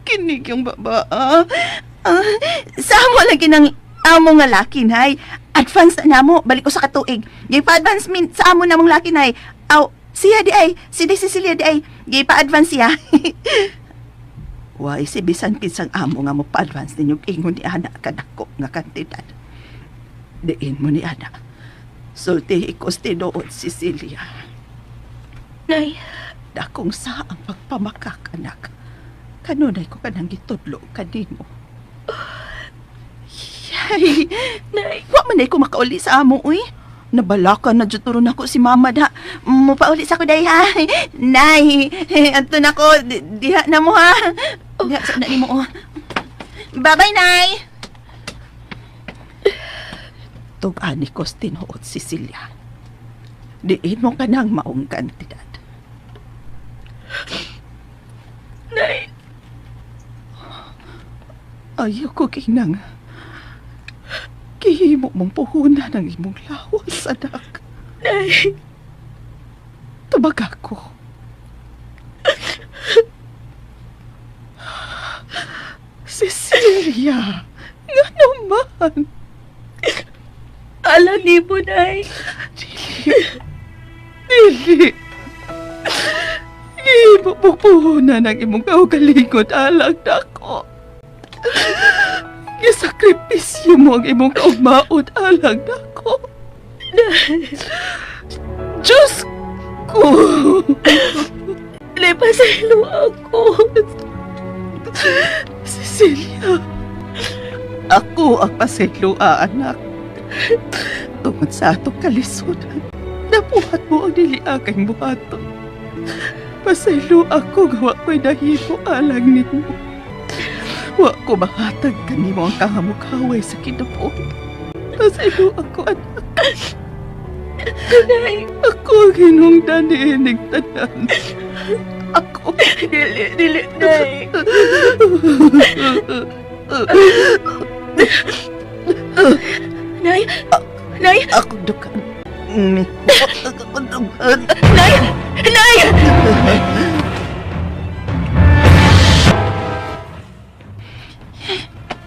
Speaker 3: Kinig yung baba. Ah. Ah, sa amo lagi ng amo nga laki, Nay. Advance na namo, balik ko sa katuig. Gipa-advance min sa amo namong laki, Nay. Aw, siya di ay, si di Cecilia di ay. Gipa-advance siya. Why, si bisan kinsang amo nga mo pa-advance ninyo ingon ni ana kadako nga kantidad. Diin mo ni ana. Sulti ikos tinuod, Cecilia.
Speaker 8: Nay.
Speaker 3: Dakong sa ang pagpamakak, anak. Kanunay ko kanang gitudlo kanimo. Yay!
Speaker 8: Nay.
Speaker 3: Wa man ay ko makauli sa amo, uy. Nabalakan na jud turon ako si mama da. Mupauli sa ko day ha. Nay, anto na ko. Diha na mo ha. Diha sa na nimo. Oh. Bye-bye, Nay. Tug-ani ko tinuod, Cecilia. Diin mo ka nang maong kantidad.
Speaker 8: Nay.
Speaker 3: Ayaw ko kinang gihimo mong puhunan ang imong lawas, anak.
Speaker 8: Nay.
Speaker 3: Tubag ako. Cecilia, nga naman.
Speaker 8: Alam ni mo, Nay.
Speaker 3: Dili. Dili. Gihimo mong puhunan ang imong kaugalingon alang nako. Gisakripisyo mo ang imong kaugmaon alang nako. Diyos ko!
Speaker 8: Nay, pasaylo ako.
Speaker 3: Cecilia, ako ang pasaylo, anak. Tungod sa atong kalisudan, nabuhat mo ang niliakang buhaton. Pasaylo ako nga wa ko'y nahimo alang nimo. Wa ko mahatag kanimo ang kahamukaway sa kinabuhi. Pasaylo ako, anak.
Speaker 8: Nay.
Speaker 3: Ako ang hinungdan niining tanan. Ako.
Speaker 8: Dili, dili, Nay. Nay. Nay.
Speaker 3: Ako dukan. Ako dukan.
Speaker 8: Nay. Nay.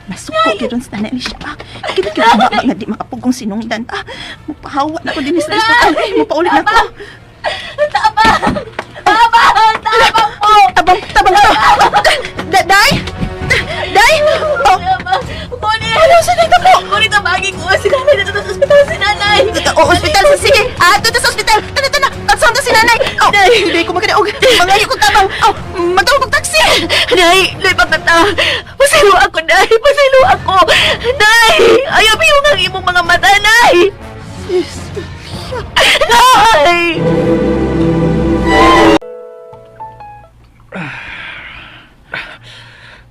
Speaker 3: Masuko gyud sa tanan ni siya. Ah, kini kini ba nga di makapugong sinungdan. Ah, mupahawa na ko dinhi sa ospital. Ay, mupaulit na ko.
Speaker 8: Tabang! Tabang! Tabang po!
Speaker 3: Tabang, tabang to. Day! Day! Oh,
Speaker 8: Tabang! Connie!
Speaker 3: ano sa dito po?
Speaker 8: Connie, tabangin ko! Si nanay na sa ospital! Si nanay!
Speaker 3: Oh, ospital. Sige. Ah, dito sa ospital. Tana, tana. Katsoon si nanay. Oh, hindi ko makadaog. Mangayo kong tabang. Oh, magtawag kong taxi.
Speaker 8: Nay! Nay, pagkata! Pasaylo ako, Nay! Pasaylo ako! Nay! Ayaw yung ang imong mga mata, Nay! Nay!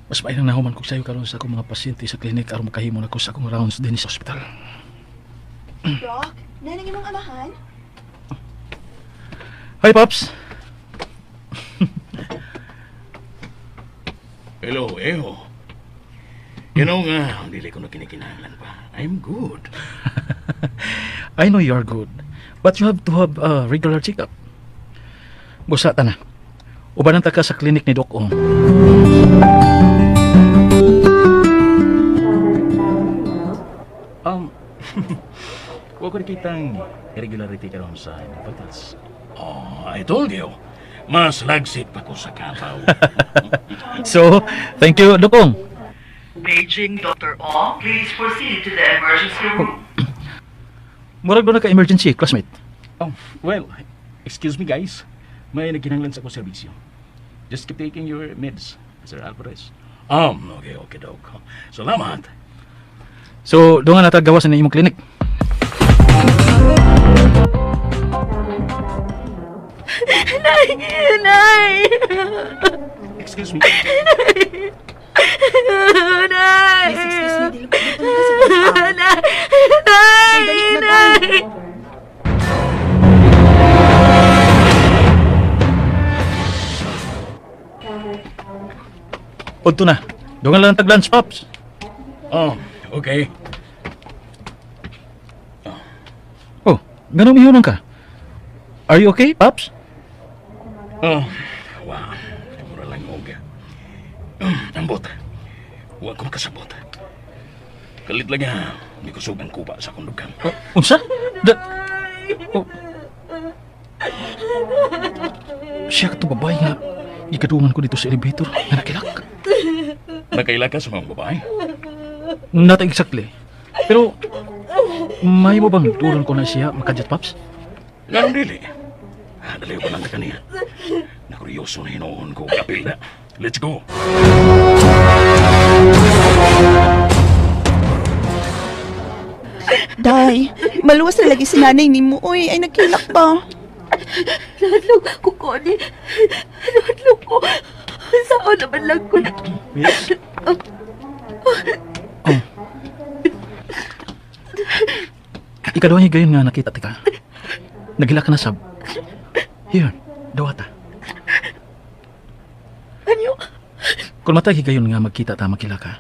Speaker 6: Mas maayong nahuman ko sayo karon sa akong mga pasyente sa klinik aron makahimo na ko sa akong rounds din sa ospital.
Speaker 3: Doc, nanang imong amahan?
Speaker 6: Hi, Pops.
Speaker 9: Hello, Eho. You know nga, dili ko na kinikinahanglan pa. I'm good.
Speaker 6: I know you are good, but you have to have a regular checkup. Busa ta na. Ubanan ta ka sa klinik ni Doc Ong.
Speaker 4: Wa ko nakitang irregularity karon sa imong vitals.
Speaker 9: Oh, I told you. Mas lagsit pa ko sa kapaw.
Speaker 6: So, thank you, Doc Ong.
Speaker 10: Paging Dr. Ong, please proceed to the emergency room.
Speaker 6: Murag doon na ka-emergency, classmate.
Speaker 4: Oh, well, excuse me guys. May nagkinahanglan sa akong serbisyo. Just keep taking your meds, Sir Alvarez.
Speaker 9: Okay, Doc. Salamat.
Speaker 6: So, doon nga natagawa sa imong klinik.
Speaker 8: Nay! Nay!
Speaker 4: Excuse me.
Speaker 8: Nay!
Speaker 3: Miss, excuse me, dili ko dito na sa
Speaker 8: Nay! Nay!
Speaker 3: Dali na,
Speaker 8: Nay!
Speaker 3: dali.
Speaker 6: Udto na. Doon nga lang tag-lunch, Pops.
Speaker 9: Oh, okay.
Speaker 6: Oh, ganun mihunong ka. Are you okay, Pops?
Speaker 9: Oh, wow. Mura lang og. Ambot. Wa ko makasabot. Kalit lang ha. May kusog ang kuba sa akong dugang.
Speaker 6: Oh, unsa? Da... Oh. Siya ka babae nga. Ikadungan ko dito sa elevator. Nga nakilak.
Speaker 9: Nakaila ka sa mga babae?
Speaker 6: Not exactly. Pero, may mo bang tulon ko na siya makadyat, Paps?
Speaker 9: Ganun dili. Ah, dali ko lang ta kaniya. Nakuryoso na hinoon ko. Kapil na. Let's go.
Speaker 3: Day, maluwas na lagi si nanay ni mo. Uy, ay nagkilak pa.
Speaker 8: Nahadlok ko, Connie. Nahadlok ko. Saan naman lang ko.
Speaker 6: Miss? Oh. Ikaduha niya gayon nga nakita tika. Nagila ka na sab. Here, dawata.
Speaker 8: Anyo?
Speaker 6: Kung matay higayon nga magkita ta makila ka.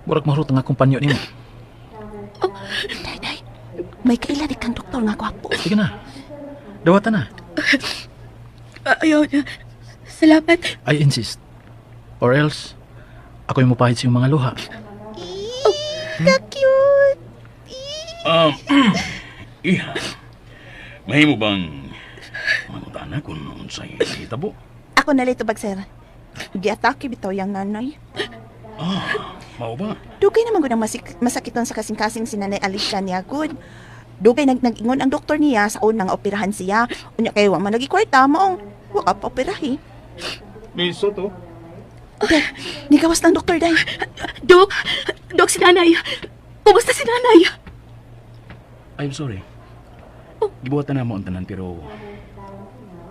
Speaker 6: Murag mahurot nga kumpanyo nimo.
Speaker 3: Day, day, may kaila di kang doktor nga gwapo.
Speaker 6: Sige na. Dawata na.
Speaker 8: Ayaw na. Salamat.
Speaker 6: I insist. Or else, ako'y mupahid sa iyong mga luha.
Speaker 3: Ka-cute.
Speaker 9: Iha. Mahimo bang mangutana kung unsay nahitabo?
Speaker 3: Ako na lito bag, sir. Giatake bitaw yang nanay.
Speaker 9: Ah, mao ba?
Speaker 3: Dugay naman gud ang masakiton sa kasing-kasing si Nanay Alicia niya gud. Dugay nag nag-ingon ang doktor niya sa unang operahan siya. Unya kay wa man lagi kwarta maong wa ka pa operahi.
Speaker 4: Miss Soto.
Speaker 3: Day, nigawas ng doktor day.
Speaker 8: Dok! Dok, si nanay. Kumusta si nanay?
Speaker 4: I'm sorry. Gibuhatan na mo ang tanan pero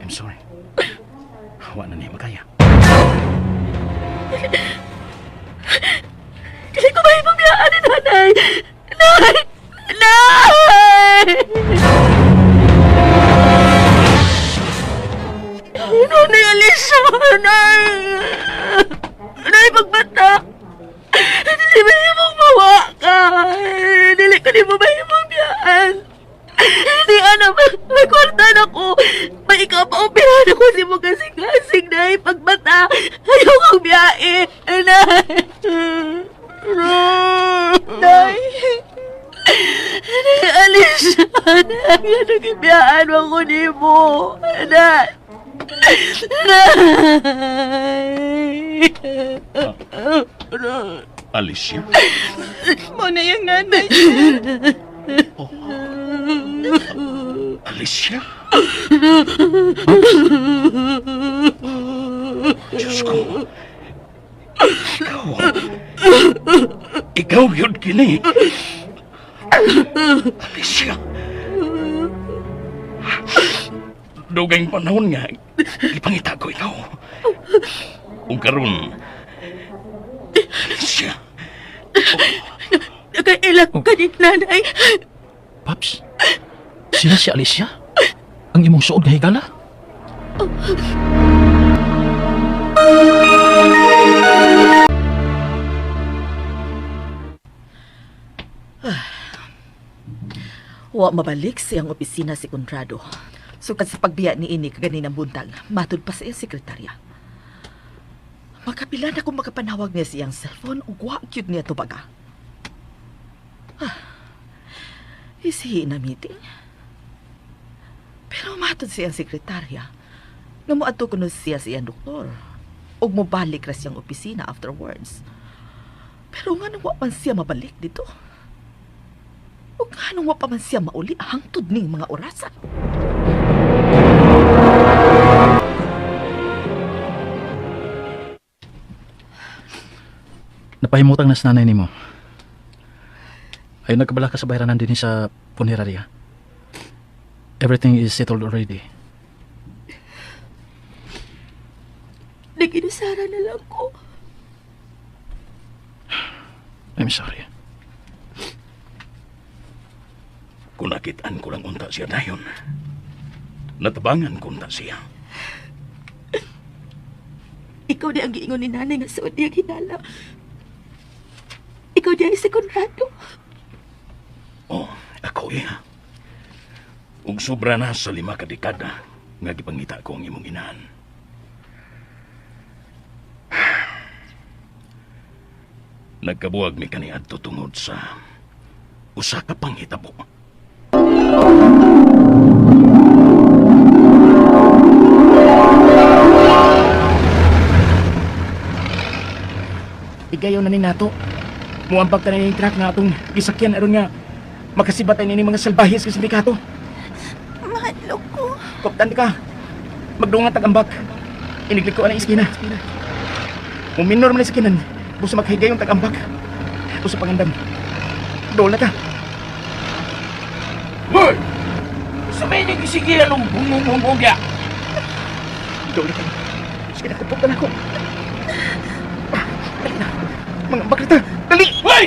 Speaker 4: I'm sorry. Wa na niya makaya.
Speaker 8: Dili ko mahimong biyaan ni nanay. Nay! Nay! Nanay Alicia! Nay! Nay, pagbata! Dili mahimong mawa ka! Dili ko nimo mahimong biyaan! Hindi, ana, may kwarta na ko. May ikaw pa operahan ako si mo kasing-kasing, nay. Pagbata, ayaw kong biyae. Nay!
Speaker 3: Day.
Speaker 8: Nay, Alicia, nay, nga nagibiyaan mo ko nimo. Nay! Nay!
Speaker 9: Alicia?
Speaker 3: Mo na yung nanay.
Speaker 9: Alicia? Diyos ko. Ikaw. Ikaw yun kini. Alicia. Dugay panahon nga, ipangita ko ikaw. Ug karon, Alicia.
Speaker 8: Nakaila ko kaning nanay.
Speaker 6: Paps, sila si Alicia? Ang imong suod nga higala?
Speaker 10: Wa mabalik siyang opisina si Conrado. Sukad sa pagbiya ni ini kaganinang buntag, matud pa sa iyang sekretarya. Makapila na kung makapanawag niya siyang cellphone ug wa gyud niya tubaga. Is he in a meeting? Pero matod siyang sekretarya nga moadto kuno siya sa iyang doktor ug mobalik ra siyang opisina afterwards. Pero nganong wa man siya mabalik dito? Ug nganong wa pa man siya mauli hangtod ning mga orasa?
Speaker 6: Napahimutang na sa nanay nimo. Ay nagkabala ka sa bayranan din sa funeraria. Everything is settled already.
Speaker 8: Naginusara na lang ko.
Speaker 6: I'm sorry.
Speaker 9: Kung nakitaan ko lang unta siya dayon, natabangan ko unta siya.
Speaker 8: Ikaw di ang giingon ni nanay nga suod niyang hinala. Ikaw di ay si Conrado.
Speaker 9: Oh, ako iya. Ug sobra na sa 5 ka dekada nga gipangita ko ang imong inahan. Nagkabuwag mi kaniadto tungod sa usa ka panghitabo.
Speaker 4: Igayaw na ni nato. Muambag ta na truck nga atong gisakyan aron nga makasibatay ni mga salbahis ka sindikato.
Speaker 3: Mahadlok ko.
Speaker 4: Koptan ka. Magdungan tag ambak. Inigliko ang iskina. Muminor man iskinan. Busa maghigayon tag ambak. Busa pangandam. Dool na ka.
Speaker 9: Hoy! Sa may nagisigilan ng bungong-bungong ya.
Speaker 4: Dool na ka. Sige na, kuptan ako. Dali na. Mga ambak na ta. Dali!
Speaker 9: Hoy!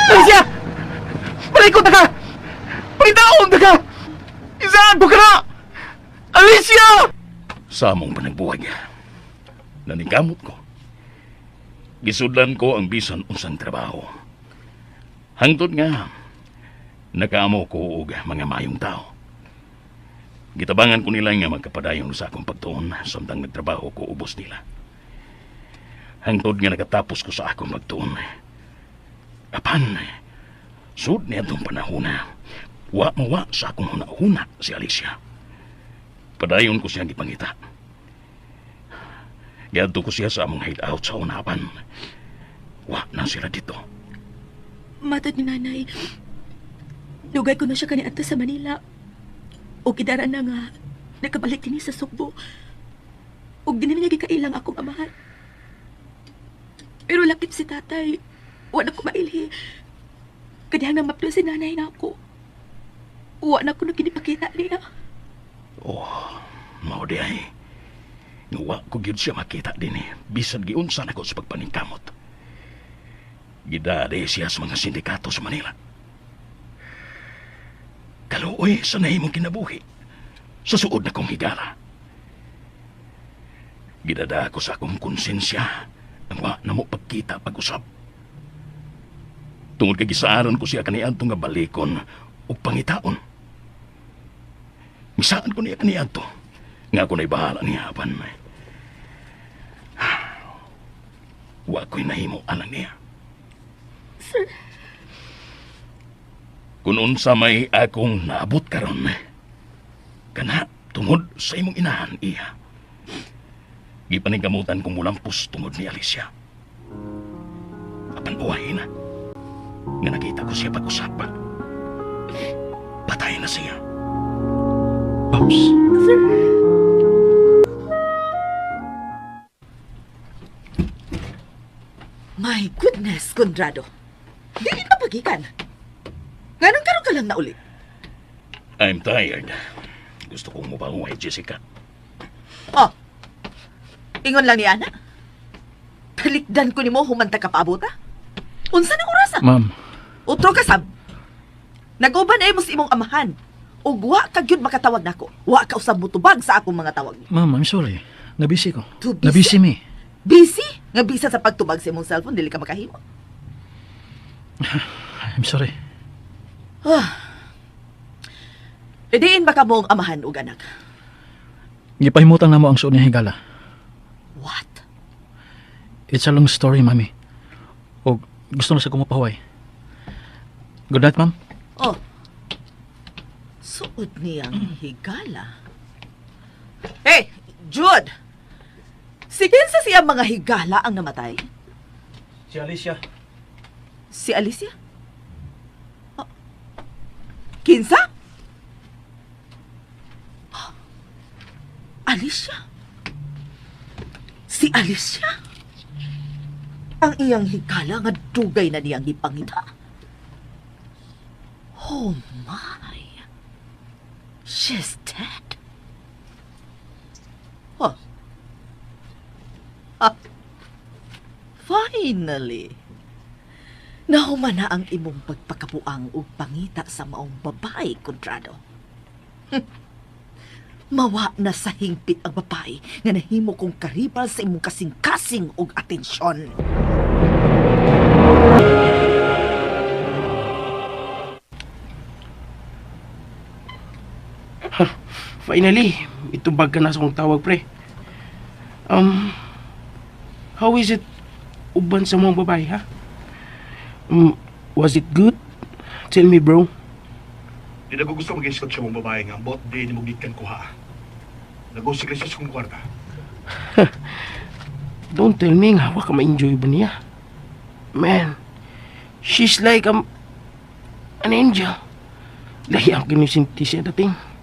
Speaker 4: Alicia! Palikot na ka! Palitaon na ka! Isaan ko ka na! Alicia!
Speaker 9: Sa among panagbuhay, naningkamot ko. Gisudlan ko ang bisan unsang trabaho. Hangtod nga, nakaamo ko og mga mayong tao. Gitabangan ko nila nga magkapadayon sa akong pagtuon samtang nagtrabaho ko ubos nila. Hangtod nga nakatapos ko sa akong pagtuon. Apan, sud niya itong panahona. Wa mawa sa akong huna-huna si Alicia. Padayon ko siyang gipangita. Giadto ko siya sa among hideout sa unapan. Wa na sila dito.
Speaker 8: Matod ni nanay, dugay ko na siya kaniadto sa Manila. O gidara na nga, nakabalik din sa Sugbo. O di niya gikailang akong amahan. Pero lakip si tatay, wa na ko mailhi. Kadihang namapdo si nanay na ako. Wa na ko na kinipakita niya.
Speaker 9: Oh, mao di ay. Wa ko gyud siya makita din eh. Bisan giunsa nako sa pagpaningkamot. Gidade siya sa mga sindikato sa Manila. Kaluoy sa nahimong kinabuhi. Sa suod na kong higala. Gidada ko sa akong konsensya ang wa na mo pagkita pag-usap. Tungod kay gisaaran ko siya kaniadto nga balikon ug pangitaon. Misaan ko niya kaniadto nga ako na'y bahala niya apan. Wa ko'y nahimo alang niya.
Speaker 8: Sir.
Speaker 9: Kung unsa may akong naabot karon, kana tungod sa imong inahan iya. Gipaningkamutan kong mulampos tungod ni Alicia. Apan buhay na nga nakita ko siya pag-usap. Patay na siya.
Speaker 6: Pops.
Speaker 8: Sir.
Speaker 10: My goodness, Conrado. Dili ka pagikan. Nganong karon ka lang nauli?
Speaker 4: I'm tired. Gusto kong mupanguhay, Jessica.
Speaker 10: Oh. Ingon lang ni Ana. Talikdan ko nimo humanta ka paabota. Unsa nang orasa?
Speaker 6: Ma'am,
Speaker 10: Utro ka sab. Nag-uban ay mo sa imong amahan. Ug wa ka gyud makatawag nako. Wa ka usab motubag sa akong mga tawag.
Speaker 6: Ma'am, I'm sorry. Nabisi ko.
Speaker 10: Too busy?
Speaker 6: Nabisi me.
Speaker 10: Busy? Nga bisa sa pagtubag sa imong cellphone dili ka makahimo.
Speaker 6: I'm sorry.
Speaker 10: E diin ba ka mong amahan ug anak?
Speaker 6: Gipahimutan na mo ang suod niya higala.
Speaker 10: What?
Speaker 6: It's a long story, Mami. O gusto na sa kumapahuway. Good night, ma'am.
Speaker 10: Oh. Suod niyang higala. Hey, Jude! Si kinsa siya mga higala ang namatay?
Speaker 6: Si Alicia.
Speaker 10: Si Alicia? Oh. Kinsa? Oh. Alicia? Si Alicia? Ang iyang higala nga dugay na niyang gipangita. Oh my. She's dead. Oh. Ah. Finally. Nahuman na ang imong pagpakabuang ug pangita sa maong babae, Conrado. Mawa na sa hingpit ang babae nga nahimo kong karibal sa imong kasing-kasing ug atensyon.
Speaker 9: Finally, itubag ka na sa kong tawag, pre. How is it uban sa mga babae, ha? Was it good? Tell me, bro.
Speaker 5: Di na ko gusto mag-isot sa mong babae nga ambot di ni mo gikan kuha. Nag-usik siya sa kong kwarta.
Speaker 9: Don't tell me nga, wa ka ma-enjoy ba niya? Man, she's like an angel. Lahi ang kinisinti siya dating.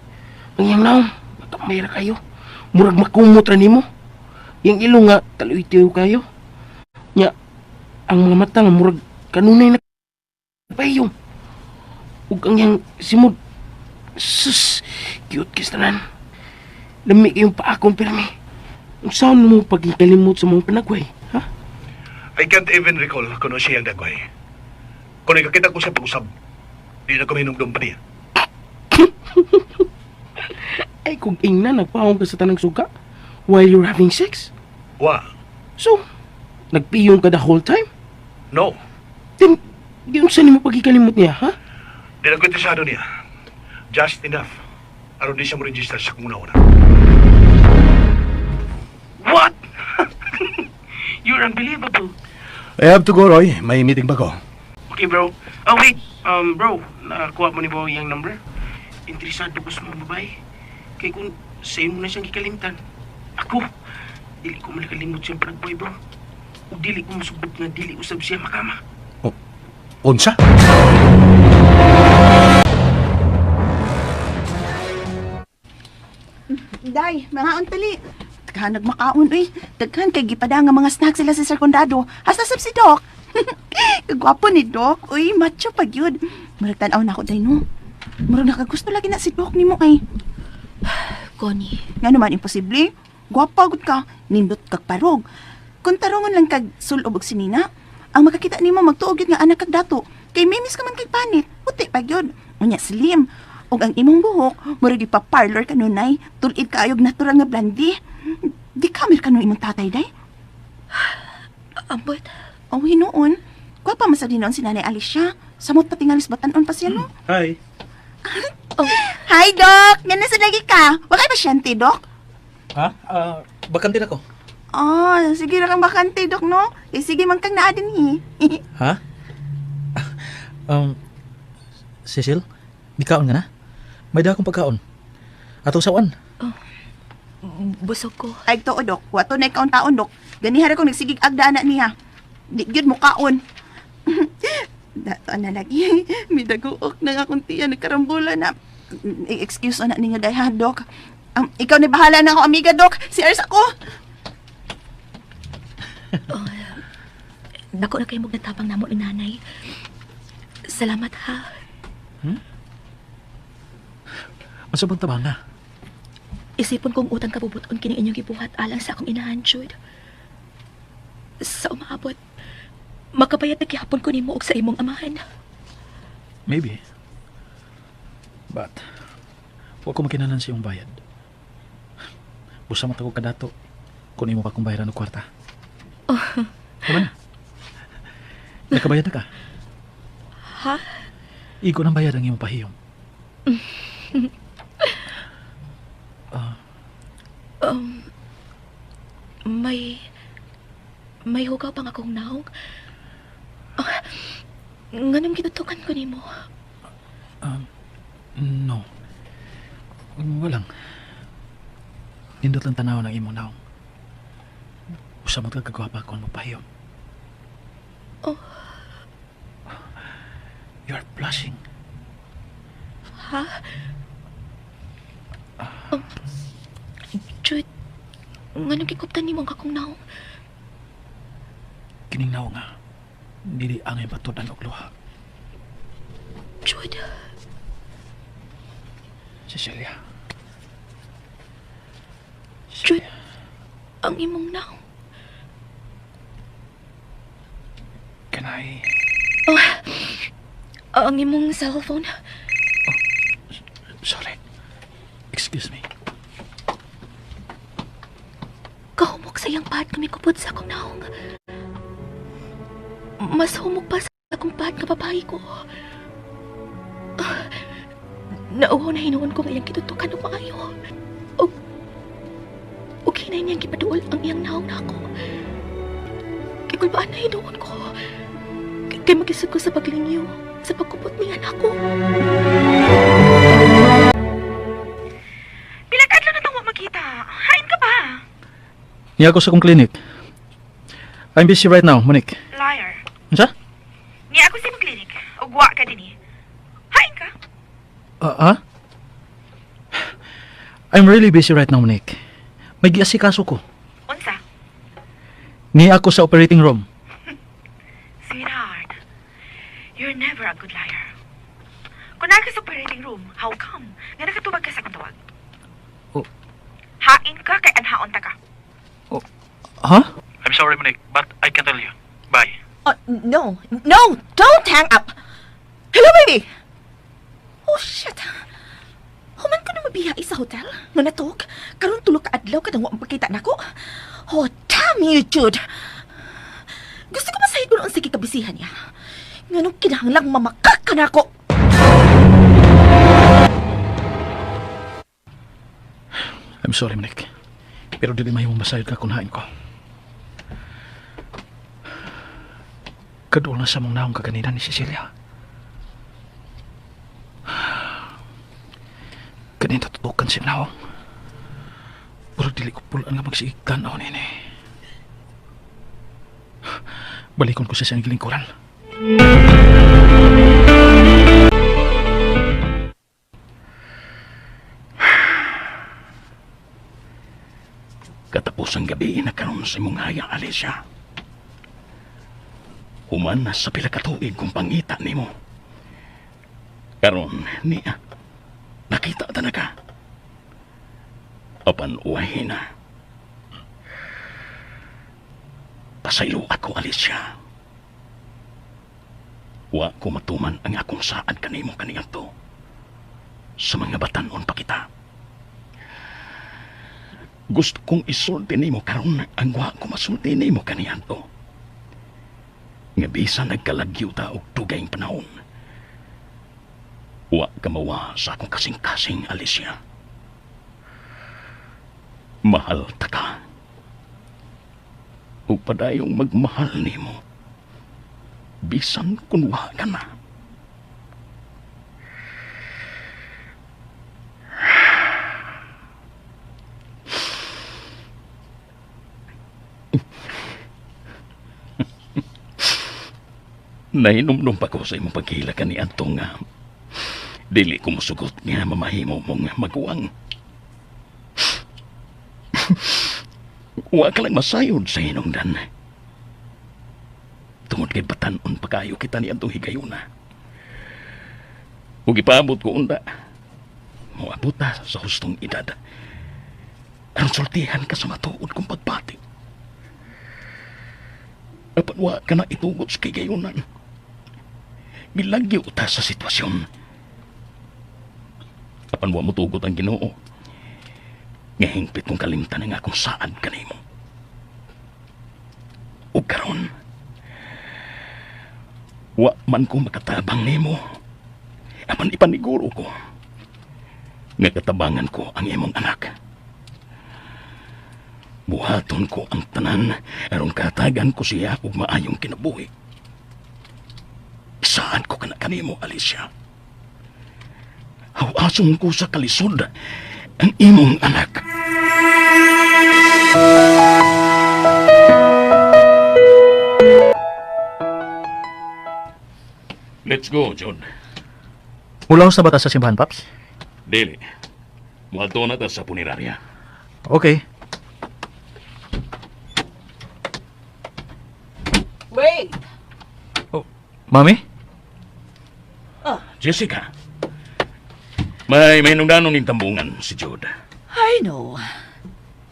Speaker 9: Ang iyang naong, matamay ra kayo. Murag makumot ra nimo. Yang ilong nga, taluy-tiyo kayo. Nya, ang mga mata nga murag kanunay na payong. Ug ang iyang simod, sus, cute kis tanan. Lami kayong paakon pirmi. Ang sound mo pagkalimot sa mga panagway, ha?
Speaker 5: I can't even recall kung ano siya ang dagway. Kung nakakita ko siya pag-usab, di na ko minumdum pa niya.
Speaker 9: Ay, kung ingna, nagpahong ka sa tanang suga while you're having sex.
Speaker 5: Wa,
Speaker 9: So, nagpiyong ka the whole time?
Speaker 5: no.
Speaker 9: Then, di unsa nimo pagkikalimot niya, ha?
Speaker 5: Di na ko interesado niya. Just enough. Aron di siya mo register sa kung una-una.
Speaker 9: What? You're unbelievable.
Speaker 5: I have to go, Roy. May meeting ba ko?
Speaker 9: Okay, bro. Oh, wait. Bro, nakakuha mo ni ba yung number? Interesado ko sa mga babae. Kaya kung sa'yo mo na siyang gikalimtan, ako, dili ko malakalimot siyang panagbuhay, bro. Ug dili ko masugot nga dili usab siya makama.
Speaker 5: Unsa?
Speaker 3: Day, mga untali. Daghan nagmakaon uy. Daghan kay gipada nga mga snacks sila si Sir Conrado. Hasta sab si Doc. Kagwapo ni Doc. Uy, macho pag yun. Murag tan-aw na ako day no. Murag nakagusto lagi na si Doc nimo ay.
Speaker 8: Connie,
Speaker 3: Nga naman imposible. Gwapa gud ka, nindot kag parog. Kung tarungon lang kag sulob og sinina, ang makakita nimo magtuog gyud nga anak kag dato. Kay mimis ka man kay panit, puti pa gyud. Unya slim. Ug ang imong buhok, murag ipa-parlor kanunay, tul-id kaayog natural nga blondie. Di kamir kanu imong tatay day.
Speaker 8: Ambot.
Speaker 3: Oh, hinuon. Gwapa man sa dinoon si Nanay Alicia. Samot patingalis batan-on pa siya no.
Speaker 9: Hi.
Speaker 3: Oh. Hi, Doc! Nga sa lagi ka. Wa kay pasyente, Doc?
Speaker 6: Ha? Bakante na ko.
Speaker 3: Oh, sige ra kang bakante, Doc, no? Eh, sige man kang naa din, hi.
Speaker 6: Ha? Cecil, mikaon nga na? May dahakong pagkaon. Atong sawan.
Speaker 8: Busog ko.
Speaker 3: Ay, to, Dok. Wato na ikaw taon, Dok. Ganihara kong nagsigig agda na niya. Di gyud mo kaon. Dato na lagi. Midaguok na nga akong tiya. Nagkarambula na. Excuse na ninyo dahil ha, Dok. Ikaw ni bahala na ako, amiga, Dok. Si Ars ako.
Speaker 8: Dako na kayo magnatabang namo ni nanay. Salamat ha.
Speaker 6: Unsa bang tabang nga?
Speaker 8: Isipon kong utang kabubuton kini inyong gibuhat alang sa akong inahan, Jude. Sa umaabot, makabayad na gihapon ko nimo og sa imong amahan.
Speaker 6: Maybe. But, wa ko makinahanglan sa imong bayad. Busa man ko kadato kung imo pa kong bayaran og kwarta. Oh. na. Nakabayad na ka.
Speaker 8: Ha?
Speaker 6: Igo ng bayad ang imong pahiyom.
Speaker 8: May hugaw pang akong naong. Ah, nganong gitutukan ko nimo?
Speaker 6: No. Walang. Nindot lang tanaw ng imong naong. Usa man ka kagwapa kung magpahiyom.
Speaker 8: Oh.
Speaker 6: You are blushing.
Speaker 8: Ha? Jude, nganong gikuptan nimo ang akong naong?
Speaker 6: Kining naong nga. Dili angay matud-an og luha.
Speaker 8: Jude,
Speaker 6: Cecilia.
Speaker 8: Jude, ang imong naong.
Speaker 6: Can I...
Speaker 8: Oh, ang imong cellphone.
Speaker 6: Sorry. Excuse me.
Speaker 8: Kahumok sa iyang pad kami kupot sa akong naong. Mas humok pa sa akong pad nga babae ko. Ah, nauwaw na hinuon ko nga iyang kitutukan og maayo. Og hinay niyang gipaduol ang iyang naong nako. Gikulbaan na hinuon ko. Kay magisod ko sa paglingyo, sa pagkupot niya nako.
Speaker 7: Pila ka adlaw na tang wa magkita. Hain ka ba?
Speaker 6: Niya ako sa akong clinic. I'm busy right now, Monique.
Speaker 7: Liar.
Speaker 6: Unsa?
Speaker 7: Niya ako sa imong clinic. Ug wa ka dinhi. Hain ka?
Speaker 6: Ah? I'm really busy right now, Monique. May giasikaso ko.
Speaker 7: Unsa?
Speaker 6: Niya ako sa operating room.
Speaker 7: Sweetheart, you're never a good liar. Kung naa ka sa operating room, how come nga nakatubag ka sa akong tawag?
Speaker 6: Oh.
Speaker 7: Hain ka kay anhaon ta ka.
Speaker 6: Huh? I'm sorry, Monique, but I can't tell you. Bye.
Speaker 3: Oh, no, no, don't hang up. Hello, baby.
Speaker 7: Oh, shit. Human ko na mabiya sa hotel. Nga natok. Karon 3 ka adlaw ka nang wa magpakita nako. Oh, damn you, Jude. Gusto ko masayod ko noon sige kabisihan niya. Nganong kinahanglang mamakak ka nako.
Speaker 6: I'm sorry, Monique. Pero dili mahimong masayod ka kung hain ko. Kaduol na sa mong naong kaganina ni Cecilia. Kanina tutukan si naong. Pero dili ko pulaan nga magsiig tanaw nini. Balikon ko siya sa iyang lingkuran.
Speaker 4: Katapos ang gabi na karon sa imong haya, Alicia. Human na sa pila ka tuig kung pangita nimo. Karon niya, nakita ta na ka. Apan uwahi na. Pasaylo ako, Alicia. Wa ko matuman ang akong saad kanimo kaniadto. Sa mga batanon pa kita. Gusto kong isulti nimo karon ang wa ko masulti nimo kaniadto. Nga bisan nagkalagyo ta og dugayng panahon. Wa ka mawa sa akong kasing-kasing, Alicia. Mahal ta ka. Ug padayong magmahal nimo. Bisan kun wa ka na. Nahinumdum pa ko sa imong paghila kaniadto nga Dili ko musugot nga mamahimo mong maguwang. Wa ka lang masayod sa hinungdan. Tungod kay batan-on pa kayo kita ni atong higayuna. Ug ipaabot ko unta. Moabot ta sa hustong edad. Aron sultihan ka sa matuod kong pagbati. Apan wa ka na itugot sa kigayunan. Gilagyo ta sa sitwasyon. Apan wa mo tugot ang Ginoo. Nga hingpit kong kalimtan ang akong saad kanimo. Ug karon, wa man ko makatabang nimo. Apan ipaniguro ko nga katabangan ko ang imong anak. Buhaton ko ang tanan aron katagan ko siya og maayong kinabuhi. Saan ko kana kanimo, Alicia? Hawason ko sa kalisod ang imong anak. Let's go, John.
Speaker 6: Mulaos na ba ta sa simbahan, Paps?
Speaker 4: Dili. Muadto na ta sa punerarya.
Speaker 6: Okay.
Speaker 10: Wait!
Speaker 6: Oh, Mami?
Speaker 10: Oh.
Speaker 4: Jessica. May nungdanon ning tambungan si Jude.
Speaker 10: I know.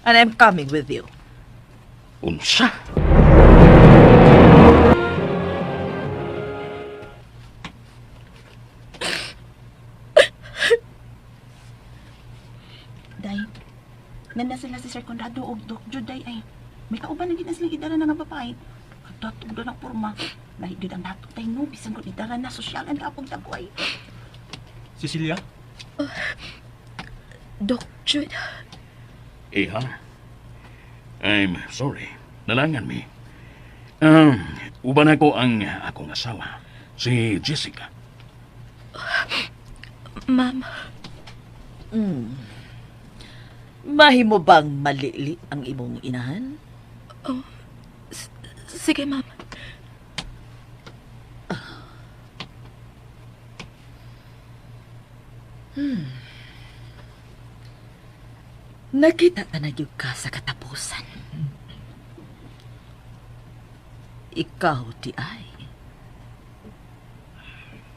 Speaker 10: And I'm coming with you.
Speaker 4: Unsa?
Speaker 3: Day, nanda sila si Sir Conrado og Doc Jude, day ay. May kauban na gid na silang idara na nga babae. Kagdatog doon ang porma. Lahi gyud ang dato tay no, bisan kung idara na sosyal ang tapog dagway.
Speaker 5: Cecilia?
Speaker 8: Doc Jude.
Speaker 4: Iha, I'm sorry. Nalangan mi. Uban ako ang akong asawa, si Jessica.
Speaker 8: Ma'am.
Speaker 10: Mahimo bang malili ang imong inahan?
Speaker 8: Oh, sige, ma'am.
Speaker 10: Nakita ta na gyud ka sa katapusan. Ikaw di ay.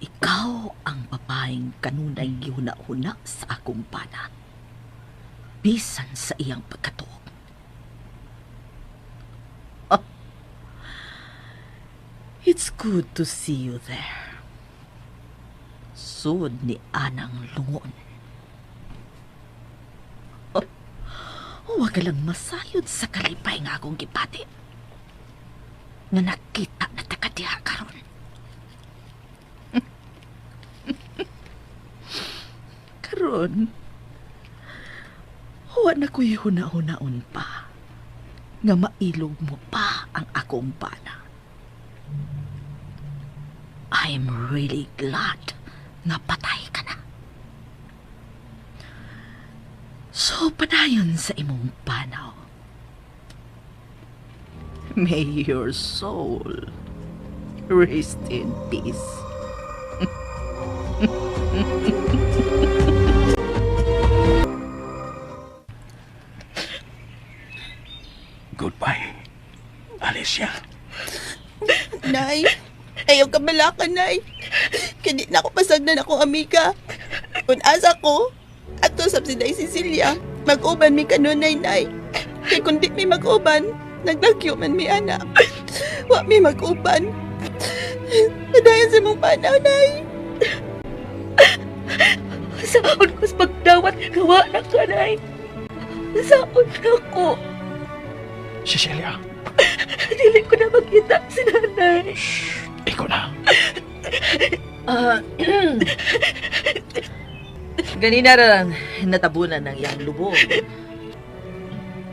Speaker 10: Ikaw ang babaeng kanunay gihuna-huna sa akong bana. Bisan sa iyang pagkatuog. Oh. It's good to see you there. Sud ni Anang Lungon. Oh, huwag ka lang masayod sa kalipay nga akong gipati. Nga nakita na takadiha karon. Karon, huwa na ko'y huna-hunaon pa nga mailog mo pa ang akong bana. I'm really glad nga patay ka na. So, padayon sa imong panaw. May your soul rest in peace.
Speaker 4: Goodbye, Alicia.
Speaker 3: Nay, ayaw ka balaka, Nay. Kaya di na ako pasagdan akong amiga. Kung asa ko, ato sab si Day Cecilia, mag-uban mi kanunay, Nay. Kaya kung di mi mag-uban, naglagyo man mi anak. Wa mi mag-uban. Padayon sa mong panaw, Nay.
Speaker 8: Saon ko sa pagdawat, gawa na ka, Nay. Saon na ko.
Speaker 6: Cecilia.
Speaker 8: Dili ko na makita si nanay.
Speaker 6: Shh, ikaw na.
Speaker 10: Ganina ra lang natabunan ng iyang lubong.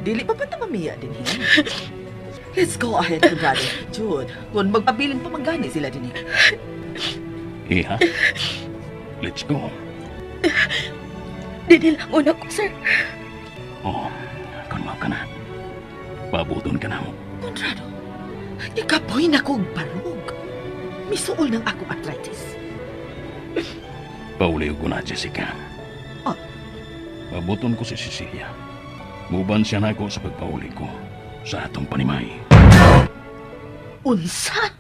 Speaker 10: Dili pa pa mamiya din eh. Let's go ahead, Conrado. Jude, kung magpabilin pa manggani sila din eh.
Speaker 4: Iha, let's go.
Speaker 8: Dili lang una ko, sir.
Speaker 4: Oo, kung ka na. Pabuton ka na mo.
Speaker 10: Conrado, ikapoy na kong barog. Misuol ng akong arthritis.
Speaker 5: Nagpauli ko na, Jessica.
Speaker 10: Oh.
Speaker 5: Mabuton ko si Cecilia. Muban siya nako sa pagpauli ko sa atong panimay.
Speaker 10: Unsa?